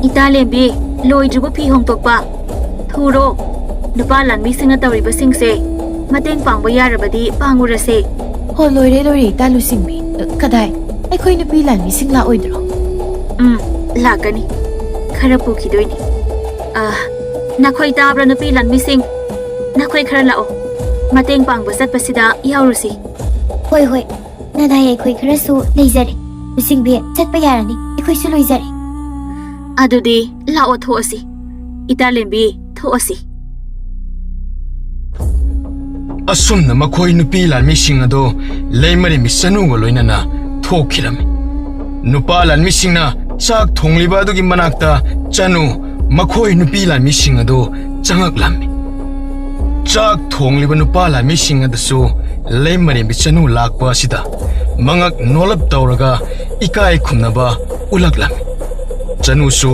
ꯏꯇꯥ ꯂꯦꯝꯕꯤ, ꯂꯣꯏꯗ꯭ꯔꯤꯕꯣ ꯐꯤ ꯍꯣꯡꯗꯣꯛꯄ? ꯊꯨꯔꯣ꯫ ꯅꯨꯄꯥ ꯂꯥꯟꯃꯤꯁꯤꯡꯅ ꯇꯧꯔꯤꯕꯁꯤꯡꯁꯦ ꯃꯇꯦꯡ ꯄꯥꯡꯕ ꯌꯥꯔꯕꯗꯤ ꯄꯥꯡꯉꯨꯔꯁꯦ꯫ ꯍꯣ, ꯂꯣꯏꯔꯦ, ꯂꯣꯏꯔꯦ, ꯏꯇꯥ ꯂꯨꯆꯤꯡꯕꯤ꯫ ꯀꯗꯥꯏ? ꯑꯩꯈꯣꯏ ꯅꯨꯄꯤ ꯂꯥꯟꯃꯤꯁꯤꯡ ꯂꯥꯛꯑꯣꯏꯗ꯭ꯔꯣ? ꯎꯝ, ꯂꯥꯛꯀꯅꯤ꯫ ꯈꯔ ꯄꯨꯈꯤꯗꯣꯏꯅꯤ꯫ ꯑ, ꯅꯈꯣꯏ ꯇꯥꯕ꯭ꯔꯥ, ꯅꯨꯄꯤ ꯂꯥꯟꯃꯤꯁꯤꯡ? ꯅꯈꯣꯏ ꯈꯔ ꯂꯥꯛꯑꯣ꯫ ꯃꯇꯦꯡ ꯄꯥꯡꯕ ꯆꯠꯄꯁꯤꯗ ꯌꯥꯎꯔꯨꯁꯤ꯫ ꯍꯣꯏ, ꯍꯣꯏ꯫ ꯅꯅꯥꯏ ꯑꯩꯈꯣꯏ ꯈꯔꯁꯨ ꯂꯩꯖꯔꯦ꯫ ꯂꯨꯆꯤꯡꯕꯤ, ꯆꯠꯄ ꯌꯥꯔꯅꯤ꯫ ꯑꯩꯈꯣꯏꯁꯨ ꯂꯣꯏꯖꯔꯦ꯫ ꯑꯗꯨꯗꯤ ꯂꯥꯛꯑꯣ, ꯊꯣꯛꯑꯁꯤ꯫ ꯏꯇꯥ ꯂꯦꯝꯕꯤ, ꯊꯣꯛꯑꯁꯤ꯫ ꯑꯁꯨꯝꯅ ꯃꯈꯣꯏ ꯅꯨꯄꯤ ꯂꯥꯟꯃꯤꯁꯤꯡ ꯑꯗꯨ ꯂꯩꯃꯔꯦꯝꯕꯤ ꯆꯅꯨꯒ ꯂꯣꯏꯅꯅ ꯊꯣꯛꯈꯤꯔꯝꯃꯤ꯫ ꯅꯨꯄꯥ ꯂꯥꯟꯃꯤꯁꯤꯡꯅ ꯆꯥꯛ ꯊꯣꯡꯂꯤꯕ ꯑꯗꯨꯒꯤ ꯃꯅꯥꯛꯇ ꯆꯅꯨ ꯃꯈꯣꯏ ꯅꯨꯄꯤ ꯂꯥꯟꯃꯤꯁꯤꯡ ꯑꯗꯨ ꯆꯪꯉꯛꯂꯝꯃꯤ꯫ ꯆꯥꯛ ꯊꯣꯡꯂꯤꯕ ꯅꯨꯄꯥ ꯂꯥꯟꯃꯤꯁꯤꯡ ꯑꯗꯨꯁꯨ ꯂꯩꯃꯔꯦꯝꯕꯤ ꯆꯅꯨ ꯂꯥꯛꯄ ꯑꯁꯤꯗ ꯃꯉꯛ ꯅꯣꯜꯂꯞ ꯇꯧꯔꯒ ꯏꯀꯥꯏ ꯈꯨꯝꯅꯕ ꯎꯠꯂꯛꯂꯝꯃꯤ꯫ ꯆꯅꯨꯁꯨ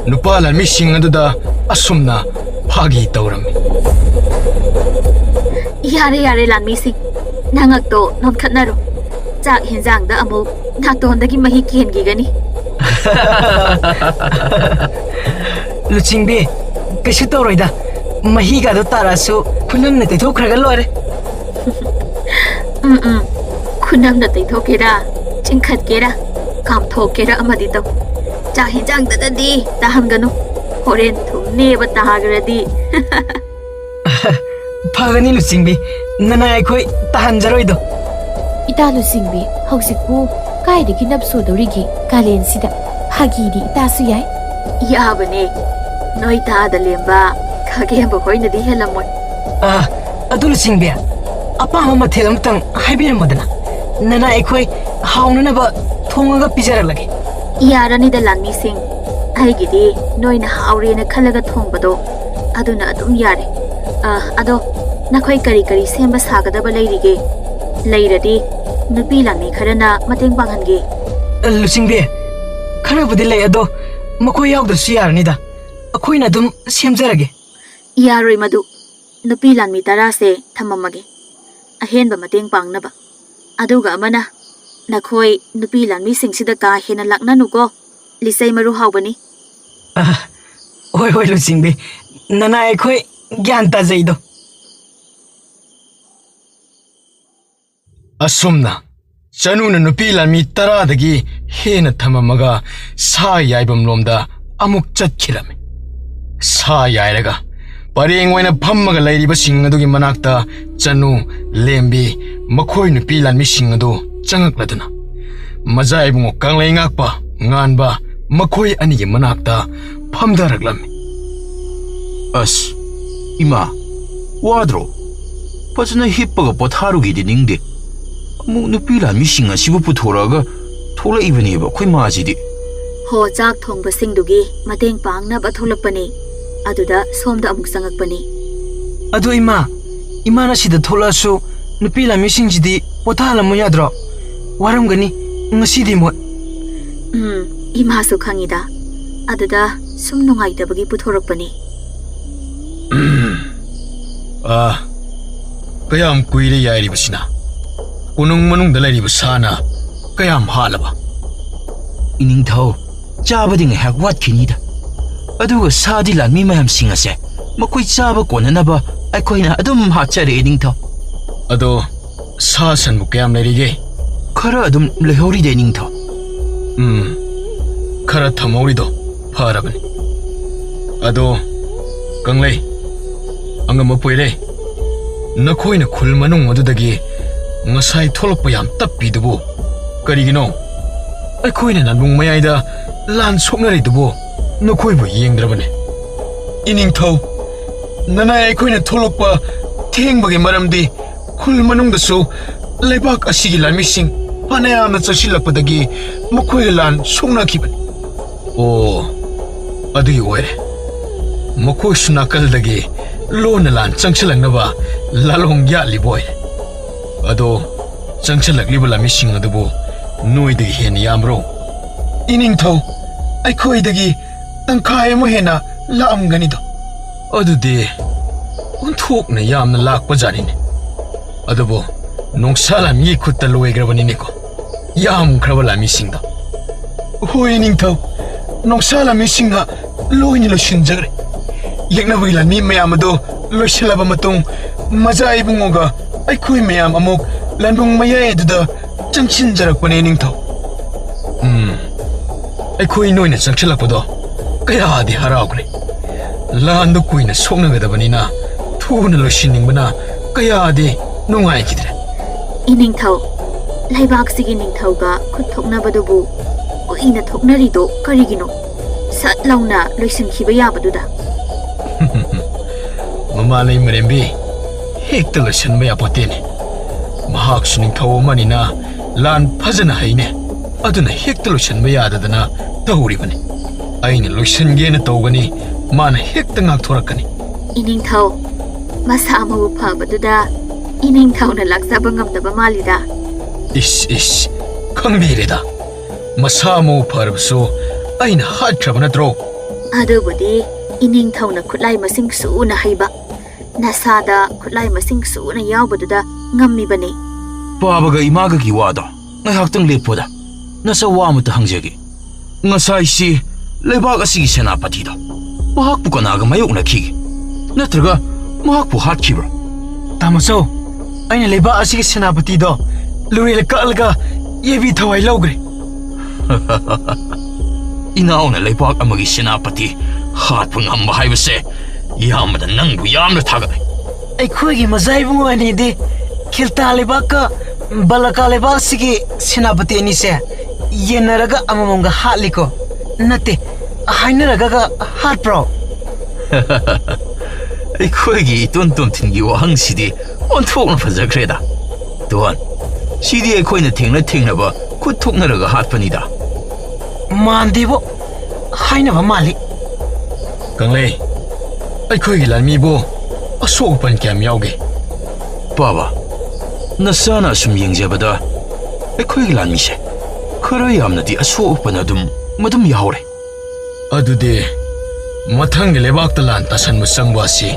ꯅꯨꯄꯥ ꯂꯥꯟꯃꯤꯁꯤꯡ ꯑꯗꯨꯗ ꯑꯁꯨꯝꯅ ꯐꯥꯒꯤ ꯇꯧꯔꯝꯃꯤ꯫ ꯌꯥꯔꯦ, ꯌꯥꯔꯦ, ꯂꯥꯟꯃꯤꯁꯤꯡ, ꯅꯉꯛꯇꯣ ꯅꯣꯟꯈꯠꯅꯔꯣ꯫ ꯆꯥꯛ ꯍꯦꯟꯖꯥꯡꯗ ꯑꯃꯨꯛ ꯅꯥꯇꯣꯟꯗꯒꯤ ꯃꯍꯤ ꯀꯦꯟꯈꯤꯒꯅꯤ꯫ ꯂꯨꯆꯤꯡꯕꯤ, ꯀꯩꯁꯨ ꯇꯧꯔꯣꯏꯗ꯫ ꯃꯍꯤꯒꯗꯣ ꯇꯥꯔꯛꯑꯁꯨ ꯈꯨꯅꯝꯅ ꯇꯩꯊꯣꯛꯈ꯭ꯔꯒ ꯂꯣꯏꯔꯦ꯫ ꯎꯝ, ꯎꯝ꯫ ꯈꯨꯅꯝꯅ ꯇꯩꯊꯣꯛꯀꯦꯔꯥ, ꯆꯤꯡꯈꯠꯀꯦꯔꯥ, ꯀꯥꯝꯊꯣꯛꯀꯦꯔꯥ ꯑꯃꯗꯤ ꯇꯧ꯫ ꯆꯥꯛ ꯍꯦꯟꯖꯥꯡꯗꯗꯤ ꯇꯥꯍꯟꯒꯅꯨ꯫ ꯍꯣꯔꯦꯟ ꯊꯨꯝ ꯅꯦꯕ ꯇꯥꯈ꯭ꯔꯗꯤ꯫ ꯐꯒꯅꯤ ꯂꯨꯆꯤꯡꯕꯤ, ꯅꯅꯥꯏ ꯑꯩꯈꯣꯏ ꯇꯥꯍꯟꯖꯔꯣꯏꯗꯣ꯫ ꯏꯇꯥ ꯂꯨꯆꯤꯡꯕꯤ, ꯍꯧꯖꯤꯛꯄꯨ ꯀꯥꯏꯗꯒꯤ ꯅꯞ ꯁꯣꯗꯧꯔꯤꯒꯦ ꯀꯥꯂꯦꯟꯁꯤꯗ? ꯐꯥꯒꯤꯗꯤ ꯏꯇꯥꯁꯨ ꯌꯥꯏ꯫ ꯌꯥꯕꯅꯦ, ꯅꯣꯏ ꯇꯥꯗ ꯂꯦꯝꯕ ꯈꯥꯒꯦꯝꯕ ꯍꯣꯏꯅꯗꯤ ꯍꯦꯜꯂꯝꯃꯣꯏ꯫ ꯑꯥ, ꯑꯗꯨ ꯂꯨꯆꯤꯡꯕꯤ, ꯑꯄꯥꯝꯕ ꯃꯊꯦꯜ ꯑꯃꯇꯪ ꯍꯥꯏꯕꯤꯔꯝꯃꯨꯗꯅ, ꯅꯅꯥꯏ ꯑꯩꯈꯣꯏ ꯍꯥꯎꯅꯅꯕ ꯊꯣꯡꯉꯒ ꯄꯤꯖꯔꯛꯂꯒꯦ꯫ ꯌꯥꯔꯅꯤꯗ ꯂꯥꯟꯃꯤꯁꯤꯡ, ꯑꯩꯒꯤꯗꯤ ꯅꯣꯏꯅ ꯍꯥꯎꯔꯦꯅ ꯈꯜꯂꯒ ꯊꯣꯡꯕꯗꯣ ꯑꯗꯨꯅ ꯑꯗꯨꯝ ꯌꯥꯔꯦ꯫ ꯑ, ꯑꯗꯣ ꯅꯈꯣꯏ ꯀꯔꯤ ꯀꯔꯤ ꯁꯦꯝꯕ ꯁꯥꯒꯗꯕ ꯂꯩꯔꯤꯒꯦ? ꯂꯩꯔꯗꯤ ꯅꯨꯄꯤ ꯂꯥꯟꯃꯤ ꯈꯔꯅ ꯃꯇꯦꯡ ꯄꯥꯡꯍꯟꯒꯦ꯫ ꯑ, ꯂꯨꯆꯤꯡꯕꯤ, ꯈꯔꯕꯨꯗꯤ ꯂꯩ, ꯑꯗꯣ ꯃꯈꯣꯏ ꯌꯥꯎꯗ꯭ꯔꯁꯨ ꯌꯥꯔꯅꯤꯗ꯫ ꯑꯩꯈꯣꯏꯅ ꯑꯗꯨꯝ ꯁꯦꯝꯖꯔꯒꯦ꯫ ꯌꯥꯔꯣꯏ ꯃꯗꯨ꯫ ꯅꯨꯄꯤ ꯂꯥꯟꯃꯤ ꯇꯔꯥꯁꯦ ꯊꯝꯃꯝꯃꯒꯦ, ꯑꯍꯦꯟꯕ ꯃꯇꯦꯡ ꯄꯥꯡꯅꯕ꯫ ꯑꯗꯨꯒ ꯑꯃꯅ, ꯅꯈꯣꯏ ꯅꯨꯄꯤ ꯂꯥꯟꯃꯤꯁꯤꯡꯁꯤꯗ ꯀꯥ ꯍꯦꯟꯅ ꯂꯥꯛꯅꯅꯨꯀꯣ, ꯂꯤꯆꯩ ꯃꯔꯨ ꯍꯥꯎꯕꯅꯤ꯫ ꯑ, ꯍꯣꯏ, ꯍꯣꯏ, ꯂꯨꯆꯤꯡꯕꯤ꯫ ꯅꯅꯥꯏ ꯑꯩꯈꯣꯏ ꯒ꯭ꯌꯥꯟ ꯇꯥꯖꯩꯗꯣ꯫ ꯑꯁꯨꯝꯅ ꯆꯅꯨꯅ ꯅꯨꯄꯤ ꯂꯥꯟꯃꯤ ꯇꯔꯥꯗꯒꯤ ꯍꯦꯟꯅ ꯊꯝꯃꯝꯃꯒ ꯁꯥ ꯌꯥꯏꯐꯝ ꯂꯣꯝꯗ ꯑꯃꯨꯛ ꯆꯠꯈꯤꯔꯝꯃꯤ꯫ ꯁꯥ ꯌꯥꯏꯔꯒ ꯄꯔꯦꯡ ꯑꯣꯏꯅ ꯐꯝꯃꯒ ꯂꯩꯔꯤꯕꯁꯤꯡ ꯑꯗꯨꯒꯤ ꯃꯅꯥꯛꯇ ꯆꯅꯨ, ꯂꯦꯝꯕꯤ, ꯃꯈꯣꯏ ꯅꯨꯄꯤ ꯂꯥꯟꯃꯤꯁꯤꯡ ꯑꯗꯨ ꯆꯪꯉꯛꯂꯗꯨꯅ ꯃꯖꯥ ꯏꯕꯨꯡꯉꯣ ꯀꯪꯂꯩꯉꯥꯛꯄ, ꯉꯥꯟꯕ, ꯃꯈꯣꯏ ꯑꯅꯤꯒꯤ ꯃꯅꯥꯛꯇ ꯐꯝꯊꯔꯛꯂꯝꯃꯤ꯫ ꯑꯁ, ꯏꯃꯥ, ꯋꯥꯗ꯭ꯔꯣ? ꯐꯖꯅ ꯍꯤꯞꯄꯒ ꯄꯣꯊꯥꯔꯨꯒꯦꯗꯤ ꯅꯤꯡꯗꯦ꯫ ꯑꯃꯨꯛ ꯅꯨꯄꯤ ꯂꯥꯟꯃꯤꯁꯤꯡ ꯑꯁꯤꯕꯨ ꯄꯨꯊꯣꯔꯛꯑꯒ ꯊꯣꯛꯂꯛꯏꯕꯅꯦꯕ ꯑꯩꯈꯣꯏ ꯃꯥꯁꯤꯗꯤ꯫ ꯍꯣ, ꯆꯥꯛ ꯊꯣꯡꯕꯁꯤꯡꯗꯨꯒꯤ ꯃꯇꯦꯡ ꯄꯥꯡꯅꯕ ꯊꯣꯛꯂꯛꯄꯅꯤ꯫ ꯑꯗꯨꯗ ꯁꯣꯝꯗ ꯑꯃꯨꯛ ꯆꯪꯉꯛꯄꯅꯤ꯫ ꯑꯗꯣ ꯏꯃꯥ, ꯏꯃꯥꯅ ꯁꯤꯗ ꯊꯣꯛꯂꯛꯑꯁꯨ ꯅꯨꯄꯤ ꯂꯥꯟꯃꯤꯁꯤꯡꯁꯤꯗꯤ ꯄꯣꯊꯥꯍꯜꯂꯝꯃꯨ ꯌꯥꯗ꯭ꯔꯣ? ꯋꯥꯔꯝꯒꯅꯤ ꯉꯁꯤꯗꯤ ꯃꯣꯏ꯫ ꯎꯝ, ꯏꯃꯥꯁꯨ ꯈꯪꯉꯤꯗ꯫ ꯑꯗꯨꯗ ꯁꯨꯝ ꯅꯨꯡꯉꯥꯏꯇꯕꯒꯤ ꯄꯨꯊꯣꯔꯛꯄꯅꯤ꯫ ꯑꯥ, ꯀꯌꯥꯝ ꯀꯨꯏꯔꯦ ꯌꯥꯏꯔꯤꯕꯁꯤꯅ? ꯀꯣꯅꯨꯡ ꯃꯅꯨꯡꯗ ꯂꯩꯔꯤꯕ ꯁꯥꯅ ꯀꯌꯥꯝ ꯍꯥꯠꯂꯕ? ꯏꯅꯤꯡꯊꯧ, ꯆꯥꯕꯗꯤ ꯉꯥꯏꯍꯥꯛ ꯋꯥꯠꯈꯤꯅꯤꯗ꯫ ꯑꯗꯨꯒ ꯁꯥꯗꯤ ꯂꯥꯟꯃꯤ ꯃꯌꯥꯝꯁꯤꯡ ꯑꯁꯦ ꯃꯈꯣꯏ ꯆꯥꯕ ꯀꯣꯟꯅꯅꯕ ꯑꯩꯈꯣꯏꯅ ꯑꯗꯨꯝ ꯍꯥꯠꯆꯔꯦ, ꯏꯅꯤꯡꯊꯧ꯫ ꯑꯗꯣ ꯁꯥ ꯁꯟꯕꯨ ꯀꯌꯥꯝ ꯂꯩꯔꯤꯒꯦ? ꯈꯔ ꯑꯗꯨꯝ ꯂꯩꯍꯧꯔꯤꯗ, ꯏꯅꯤꯡꯊꯧ꯫ ꯎꯝ, ꯈꯔ ꯊꯝꯍꯧꯔꯤꯗꯣ ꯐꯔꯕꯅꯤ꯫ ꯑꯗꯣ, ꯀꯪꯂꯩ, ꯑꯉꯝꯕ ꯄꯣꯏꯔꯩ, ꯅꯈꯣꯏꯅ ꯈꯨꯜ ꯃꯅꯨꯡ ꯑꯗꯨꯗꯒꯤ ꯉꯁꯥꯏ ꯊꯣꯛꯂꯛꯄ ꯌꯥꯝ ꯇꯞꯄꯤꯗꯨꯕꯨ ꯀꯔꯤꯒꯤꯅꯣ? ꯑꯩꯈꯣꯏꯅ ꯂꯥꯟꯕꯨꯡ ꯃꯌꯥꯏꯗ ꯂꯥꯟ ꯁꯣꯛꯅꯔꯤꯗꯨꯕꯨ ꯅꯈꯣꯏꯕꯨ ꯌꯦꯡꯗ꯭ꯔꯕꯅꯦ? ꯏꯅꯤꯡꯊꯧ, ꯅꯅꯥꯏ ꯑꯩꯈꯣꯏꯅ ꯊꯣꯛꯂꯛꯄ ꯊꯦꯡꯕꯒꯤ ꯃꯔꯝꯗꯤ ꯈꯨꯜ ꯃꯅꯨꯡꯗꯁꯨ ꯂꯩꯕꯥꯛ ꯑꯁꯤꯒꯤ ꯂꯥꯟꯃꯤꯁꯤꯡ ꯐꯅꯌꯥꯝꯅ ꯆꯪꯁꯤꯜꯂꯛꯄꯗꯒꯤ ꯃꯈꯣꯏꯒ ꯂꯥꯟ ꯁꯣꯛꯅꯈꯤꯕꯅꯤ꯫ ꯑꯣ, ꯑꯗꯨꯒꯤ ꯑꯣꯏꯔꯦ꯫ ꯃꯈꯣꯏꯁꯨ ꯅꯥꯀꯜꯗꯒꯤ ꯂꯣꯟꯅ ꯂꯥꯟ ꯆꯪꯁꯤꯜꯂꯛꯅꯕ ꯂꯥꯂꯣꯡ ꯌꯥꯠꯂꯤꯕ ꯑꯣꯏꯔꯦ꯫ ꯑꯗꯣ, ꯆꯪꯁꯤꯜꯂꯛꯂꯤꯕ ꯂꯥꯟꯃꯤꯁꯤꯡ ꯑꯗꯨꯕꯨ ꯅꯣꯏꯗꯒꯤ ꯍꯦꯟꯅ ꯌꯥꯝꯕ꯭ꯔꯣ? ꯏꯅꯤꯡꯊꯧ, ꯑꯩꯈꯣꯏꯗꯒꯤ ꯇꯪꯈꯥꯏ ꯑꯃ ꯍꯦꯟꯅ ꯂꯥꯛꯑꯝꯒꯅꯤꯗꯣ꯫ ꯑꯗꯨꯗꯤ ꯑꯣꯟꯊꯣꯛꯅ ꯌꯥꯝꯅ ꯂꯥꯛꯄ ꯖꯥꯠꯅꯤꯅꯦ꯫ ꯑꯗꯨꯕꯨ ꯅꯣꯡꯁꯥ ꯂꯥꯟꯃꯤꯒꯤ ꯈꯨꯠꯇ ꯂꯣꯏꯈ꯭ꯔꯕꯅꯤꯅꯦꯀꯣ, ꯌꯥꯝꯈ꯭ꯔꯕ ꯂꯥꯟꯃꯤꯁꯤꯡꯗꯣ꯫ ꯍꯣꯏ ꯅꯤꯡꯊꯧ, ꯅꯣꯡꯁꯥ ꯂꯥꯟꯃꯤꯁꯤꯡꯅ ꯂꯣꯏꯅ ꯂꯣꯏꯁꯤꯟꯖꯈ꯭ꯔꯦ꯫ ꯌꯦꯛꯅꯕꯒꯤ ꯂꯥꯟꯃꯤ ꯃꯌꯥꯝ ꯑꯗꯨ ꯂꯣꯏꯁꯤꯜꯂꯕ ꯃꯇꯨꯡ, ꯃꯖꯥ ꯏꯕꯨꯡꯉꯣꯒ ꯑꯩꯈꯣꯏ ꯃꯌꯥꯝ ꯑꯃꯨꯛ ꯂꯥꯟꯕꯨꯡ ꯃꯌꯥꯏ ꯑꯗꯨꯗ ꯆꯪꯁꯤꯟꯖꯔꯛꯄꯅꯦ ꯅꯤꯡꯊꯧ꯫ ꯎꯝ, ꯑꯩꯈꯣꯏ ꯅꯣꯏꯅ ꯆꯪꯁꯤꯜꯂꯛꯄꯗꯣ ꯀꯌꯥꯗꯤ ꯍꯔꯥꯎꯈ꯭ꯔꯦ꯫ ꯂꯥꯟꯗꯨ ꯀꯨꯏꯅ ꯁꯣꯛꯅꯒꯗꯕꯅꯤꯅ ꯊꯨꯅ ꯂꯣꯏꯁꯤꯟꯅꯤꯡꯕꯅ ꯀꯌꯥꯗꯤ ꯅꯨꯡꯉꯥꯏꯈꯤꯗ꯭ꯔꯦ꯫ ꯏꯅꯤꯡꯊꯧ, ꯂꯩꯕꯥꯛꯁꯤꯒꯤ ꯅꯤꯡꯊꯧꯒ ꯈꯨꯠ ꯊꯣꯛꯅꯕꯗꯨꯕꯨ ꯀꯨꯏꯅ ꯊꯣꯛꯅꯔꯤꯗꯣ ꯀꯔꯤꯒꯤꯅꯣ? ꯁꯠ ꯂꯥꯎꯅ ꯂꯣꯏꯁꯤꯟꯈꯤꯕ ꯌꯥꯕꯗꯨꯗ꯫ ꯃꯃꯥꯂꯩ ꯃꯔꯦꯝꯕꯤ, ꯍꯦꯛꯇ ꯂꯣꯏꯁꯤꯟꯕ ꯌꯥꯄꯣꯠꯇꯦꯅꯦ꯫ ꯃꯍꯥꯛꯁꯨ ꯅꯤꯡꯊꯧ ꯑꯃꯅꯤꯅ ꯂꯥꯟ ꯐꯖꯅ ꯍꯩꯅꯦ꯫ ꯑꯗꯨꯅ ꯍꯦꯛꯇ ꯂꯣꯏꯁꯤꯟꯕ ꯌꯥꯗꯗꯅ ꯇꯧꯔꯤꯕꯅꯤ꯫ ꯑꯩꯅ ꯂꯣꯏꯁꯤꯟꯒꯦꯅ ꯇꯧꯒꯅꯤ, ꯃꯥꯅ ꯍꯦꯛꯇ ꯉꯥꯛꯊꯣꯔꯛꯀꯅꯤ꯫ ꯏꯅꯤꯡꯊꯧ, ꯃꯁꯥ ꯃꯎ ꯐꯕꯗꯨꯗ ꯏꯅꯤꯡꯊꯧꯅ ꯂꯥꯛꯆꯕ ꯉꯝꯗꯕ ꯃꯥꯜꯂꯤꯗ꯫ ꯏꯁ, ꯏꯁ, ꯈꯪꯕꯤꯔꯦꯗ꯫ ꯃꯁꯥ ꯃꯎ ꯐꯔꯕꯁꯨ ꯑꯩꯅ ꯍꯥꯠꯈ꯭ꯔꯕ ꯅꯠꯇ꯭ꯔꯣ? ꯑꯗꯨꯕꯨꯗꯤ ꯏꯅꯤꯡꯊꯧꯅ ꯈꯨꯠꯂꯥꯏ ꯃꯁꯤꯡ ꯁꯨꯅ ꯍꯩꯕ, ꯅꯁꯥꯗ ꯈꯨꯠꯂꯥꯏ ꯃꯁꯤꯡ ꯁꯨꯅ ꯌꯥꯎꯕꯗꯨꯗ ꯉꯝꯃꯤꯕꯅꯤ꯫ ꯄꯥꯕꯒ ꯏꯃꯥꯒꯒꯤ ꯋꯥꯗꯣ ꯉꯥꯏꯍꯥꯛꯇꯪ ꯂꯦꯞꯄꯣꯗ꯫ ꯅꯆꯧ ꯋꯥ ꯑꯃꯇ ꯍꯪꯖꯒꯦ꯫ ꯉꯁꯥꯏꯁꯤ ꯂꯩꯕꯥꯛ ꯑꯁꯤꯒꯤ ꯁꯦꯅꯥꯄꯇꯤꯗꯣ ꯃꯍꯥꯛꯄꯨ ꯀꯅꯥꯒ ꯃꯥꯌꯣꯛꯅꯈꯤꯒꯦ? ꯅꯠꯇ꯭ꯔꯒ ꯃꯍꯥꯛꯄꯨ ꯍꯥꯠꯈꯤꯕ꯭ꯔꯣ? ꯇꯥꯃꯣꯆꯧ, ꯑꯩꯅ ꯂꯩꯕꯥꯛ ꯑꯁꯤꯒꯤ ꯁꯦꯅꯥꯄꯇꯤꯗꯣ ꯂꯨꯔꯦꯜ ꯀꯛꯂꯒ ꯌꯩꯕꯤ ꯊꯋꯥꯏ ꯂꯧꯈ꯭ꯔꯦ꯫ ꯏꯅꯥꯎꯅ ꯂꯩꯕꯥꯛ ꯑꯃꯒꯤ ꯁꯦꯅꯥꯄꯇꯤ ꯍꯥꯠꯄ ꯉꯝꯕ ꯍꯥꯏꯕꯁꯦ ꯏꯌꯥꯝꯕꯅ ꯅꯪꯕꯨ ꯌꯥꯝꯅ ꯊꯥꯒꯠꯂꯤ꯫ ꯑꯩꯈꯣꯏꯒꯤ ꯃꯖꯥ ꯏꯕꯨꯡꯉꯣ ꯑꯅꯤꯗꯤ ꯈꯤꯜꯇꯥ ꯂꯩꯕꯥꯛꯀ ꯕꯂꯀꯥ ꯂꯩꯕꯥꯛꯁꯤꯒꯤ ꯁꯦꯅꯥꯄꯇꯤ ꯑꯅꯤꯁꯦ ꯌꯦꯟꯅꯔꯒ ꯑꯃꯃꯝꯒ ꯍꯥꯠꯂꯤꯀꯣ? ꯅꯠꯇꯦ, ꯍꯥꯏꯅꯔꯒꯒ ꯍꯥꯠꯄ꯭ꯔꯣ? ꯑꯩꯈꯣꯏꯒꯤ ꯏꯇꯣꯟ ꯇꯣꯟꯊꯤꯟꯒꯤ ꯋꯥꯍꯪꯁꯤꯗꯤ ꯑꯣꯟꯊꯣꯛꯅ ꯐꯖꯈ꯭ꯔꯦꯗ꯫ ꯇꯣꯟ, ꯁꯤꯗꯤ ꯑꯩꯈꯣꯏꯅ ꯊꯦꯡꯅ ꯊꯦꯡꯅꯕ ꯈꯨꯠ ꯊꯣꯛꯅꯔꯒ ꯍꯥꯠꯄꯅꯤꯗ꯫ ꯃꯥꯟꯗꯦꯕꯣ, ꯍꯥꯏꯅꯕ ꯃꯥꯜꯂꯤ꯫ ꯀꯪꯂꯩ, ꯑꯩꯈꯣꯏꯒꯤ ꯂꯥꯟꯃꯤꯕꯨ ꯑꯁꯣꯛ ꯑꯄꯟ ꯀꯌꯥꯝ ꯌꯥꯎꯒꯦ? ꯄꯥꯕ, ꯅꯆꯥꯅ ꯑꯁꯨꯝ ꯌꯦꯡꯖꯕꯗ ꯑꯩꯈꯣꯏꯒꯤ ꯂꯥꯟꯃꯤꯁꯦ ꯈꯔ ꯌꯥꯝꯅꯗꯤ ꯑꯁꯣꯛ ꯑꯄꯟ ꯑꯗꯨꯝ ꯃꯗꯨꯝ ꯌꯥꯎꯔꯦ꯫ ꯑꯗꯨꯗꯤ ꯃꯊꯪꯒꯤ ꯂꯩꯕꯥꯛꯇ ꯂꯥꯟ ꯇꯥꯁꯟꯕ ꯆꯪꯕ ꯑꯁꯤ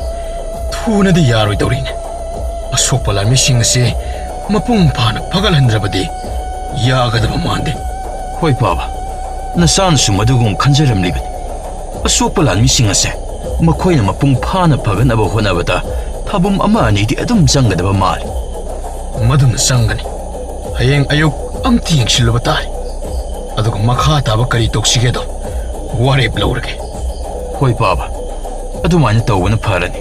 ꯊꯨꯅꯗꯤ ꯌꯥꯔꯣꯏꯗꯧꯔꯤꯅꯦ꯫ ꯑꯁꯣꯛꯄ ꯂꯥꯟꯃꯤꯁꯤꯡ ꯑꯁꯤ ꯃꯄꯨꯡ ꯐꯥꯅ ꯐꯒꯠꯍꯟꯗ꯭ꯔꯕꯗꯤ ꯌꯥꯒꯗꯕ ꯃꯥꯟꯗꯦ꯫ ꯍꯣꯏ ꯄꯥꯕ, ꯅꯆꯥꯅꯁꯨ ꯃꯗꯨꯒꯨꯝ ꯈꯟꯖꯔꯝꯂꯤꯕꯅꯤ꯫ ꯑꯁꯣꯛꯄ ꯂꯥꯟꯃꯤꯁꯤꯡ ꯑꯁꯦ ꯃꯈꯣꯏꯅ ꯃꯄꯨꯡ ꯐꯥꯅ ꯐꯒꯠꯅꯕ ꯍꯣꯠꯅꯕꯗ ꯊꯥꯕꯨꯝ ꯑꯃ ꯑꯅꯤꯗꯤ ꯑꯗꯨꯝ ꯆꯪꯒꯗꯕ ꯃꯥꯜꯂꯤ꯫ ꯃꯗꯨꯅ ꯆꯪꯒꯅꯤ꯫ ꯍꯌꯦꯡ ꯑꯌꯨꯛ ꯑꯝꯇ ꯌꯦꯡꯁꯤꯜꯂꯨꯕ ꯇꯥꯔꯦ꯫ ꯑꯗꯨꯒ ꯃꯈꯥ ꯇꯥꯕ ꯀꯔꯤ ꯇꯧꯁꯤꯒꯦꯗꯣ ꯋꯥꯔꯦꯞ ꯂꯧꯔꯒꯦ꯫ ꯍꯣꯏ ꯄꯥꯕ, ꯑꯗꯨꯃꯥꯏꯅ ꯇꯧꯕꯅ ꯐꯔꯅꯤ꯫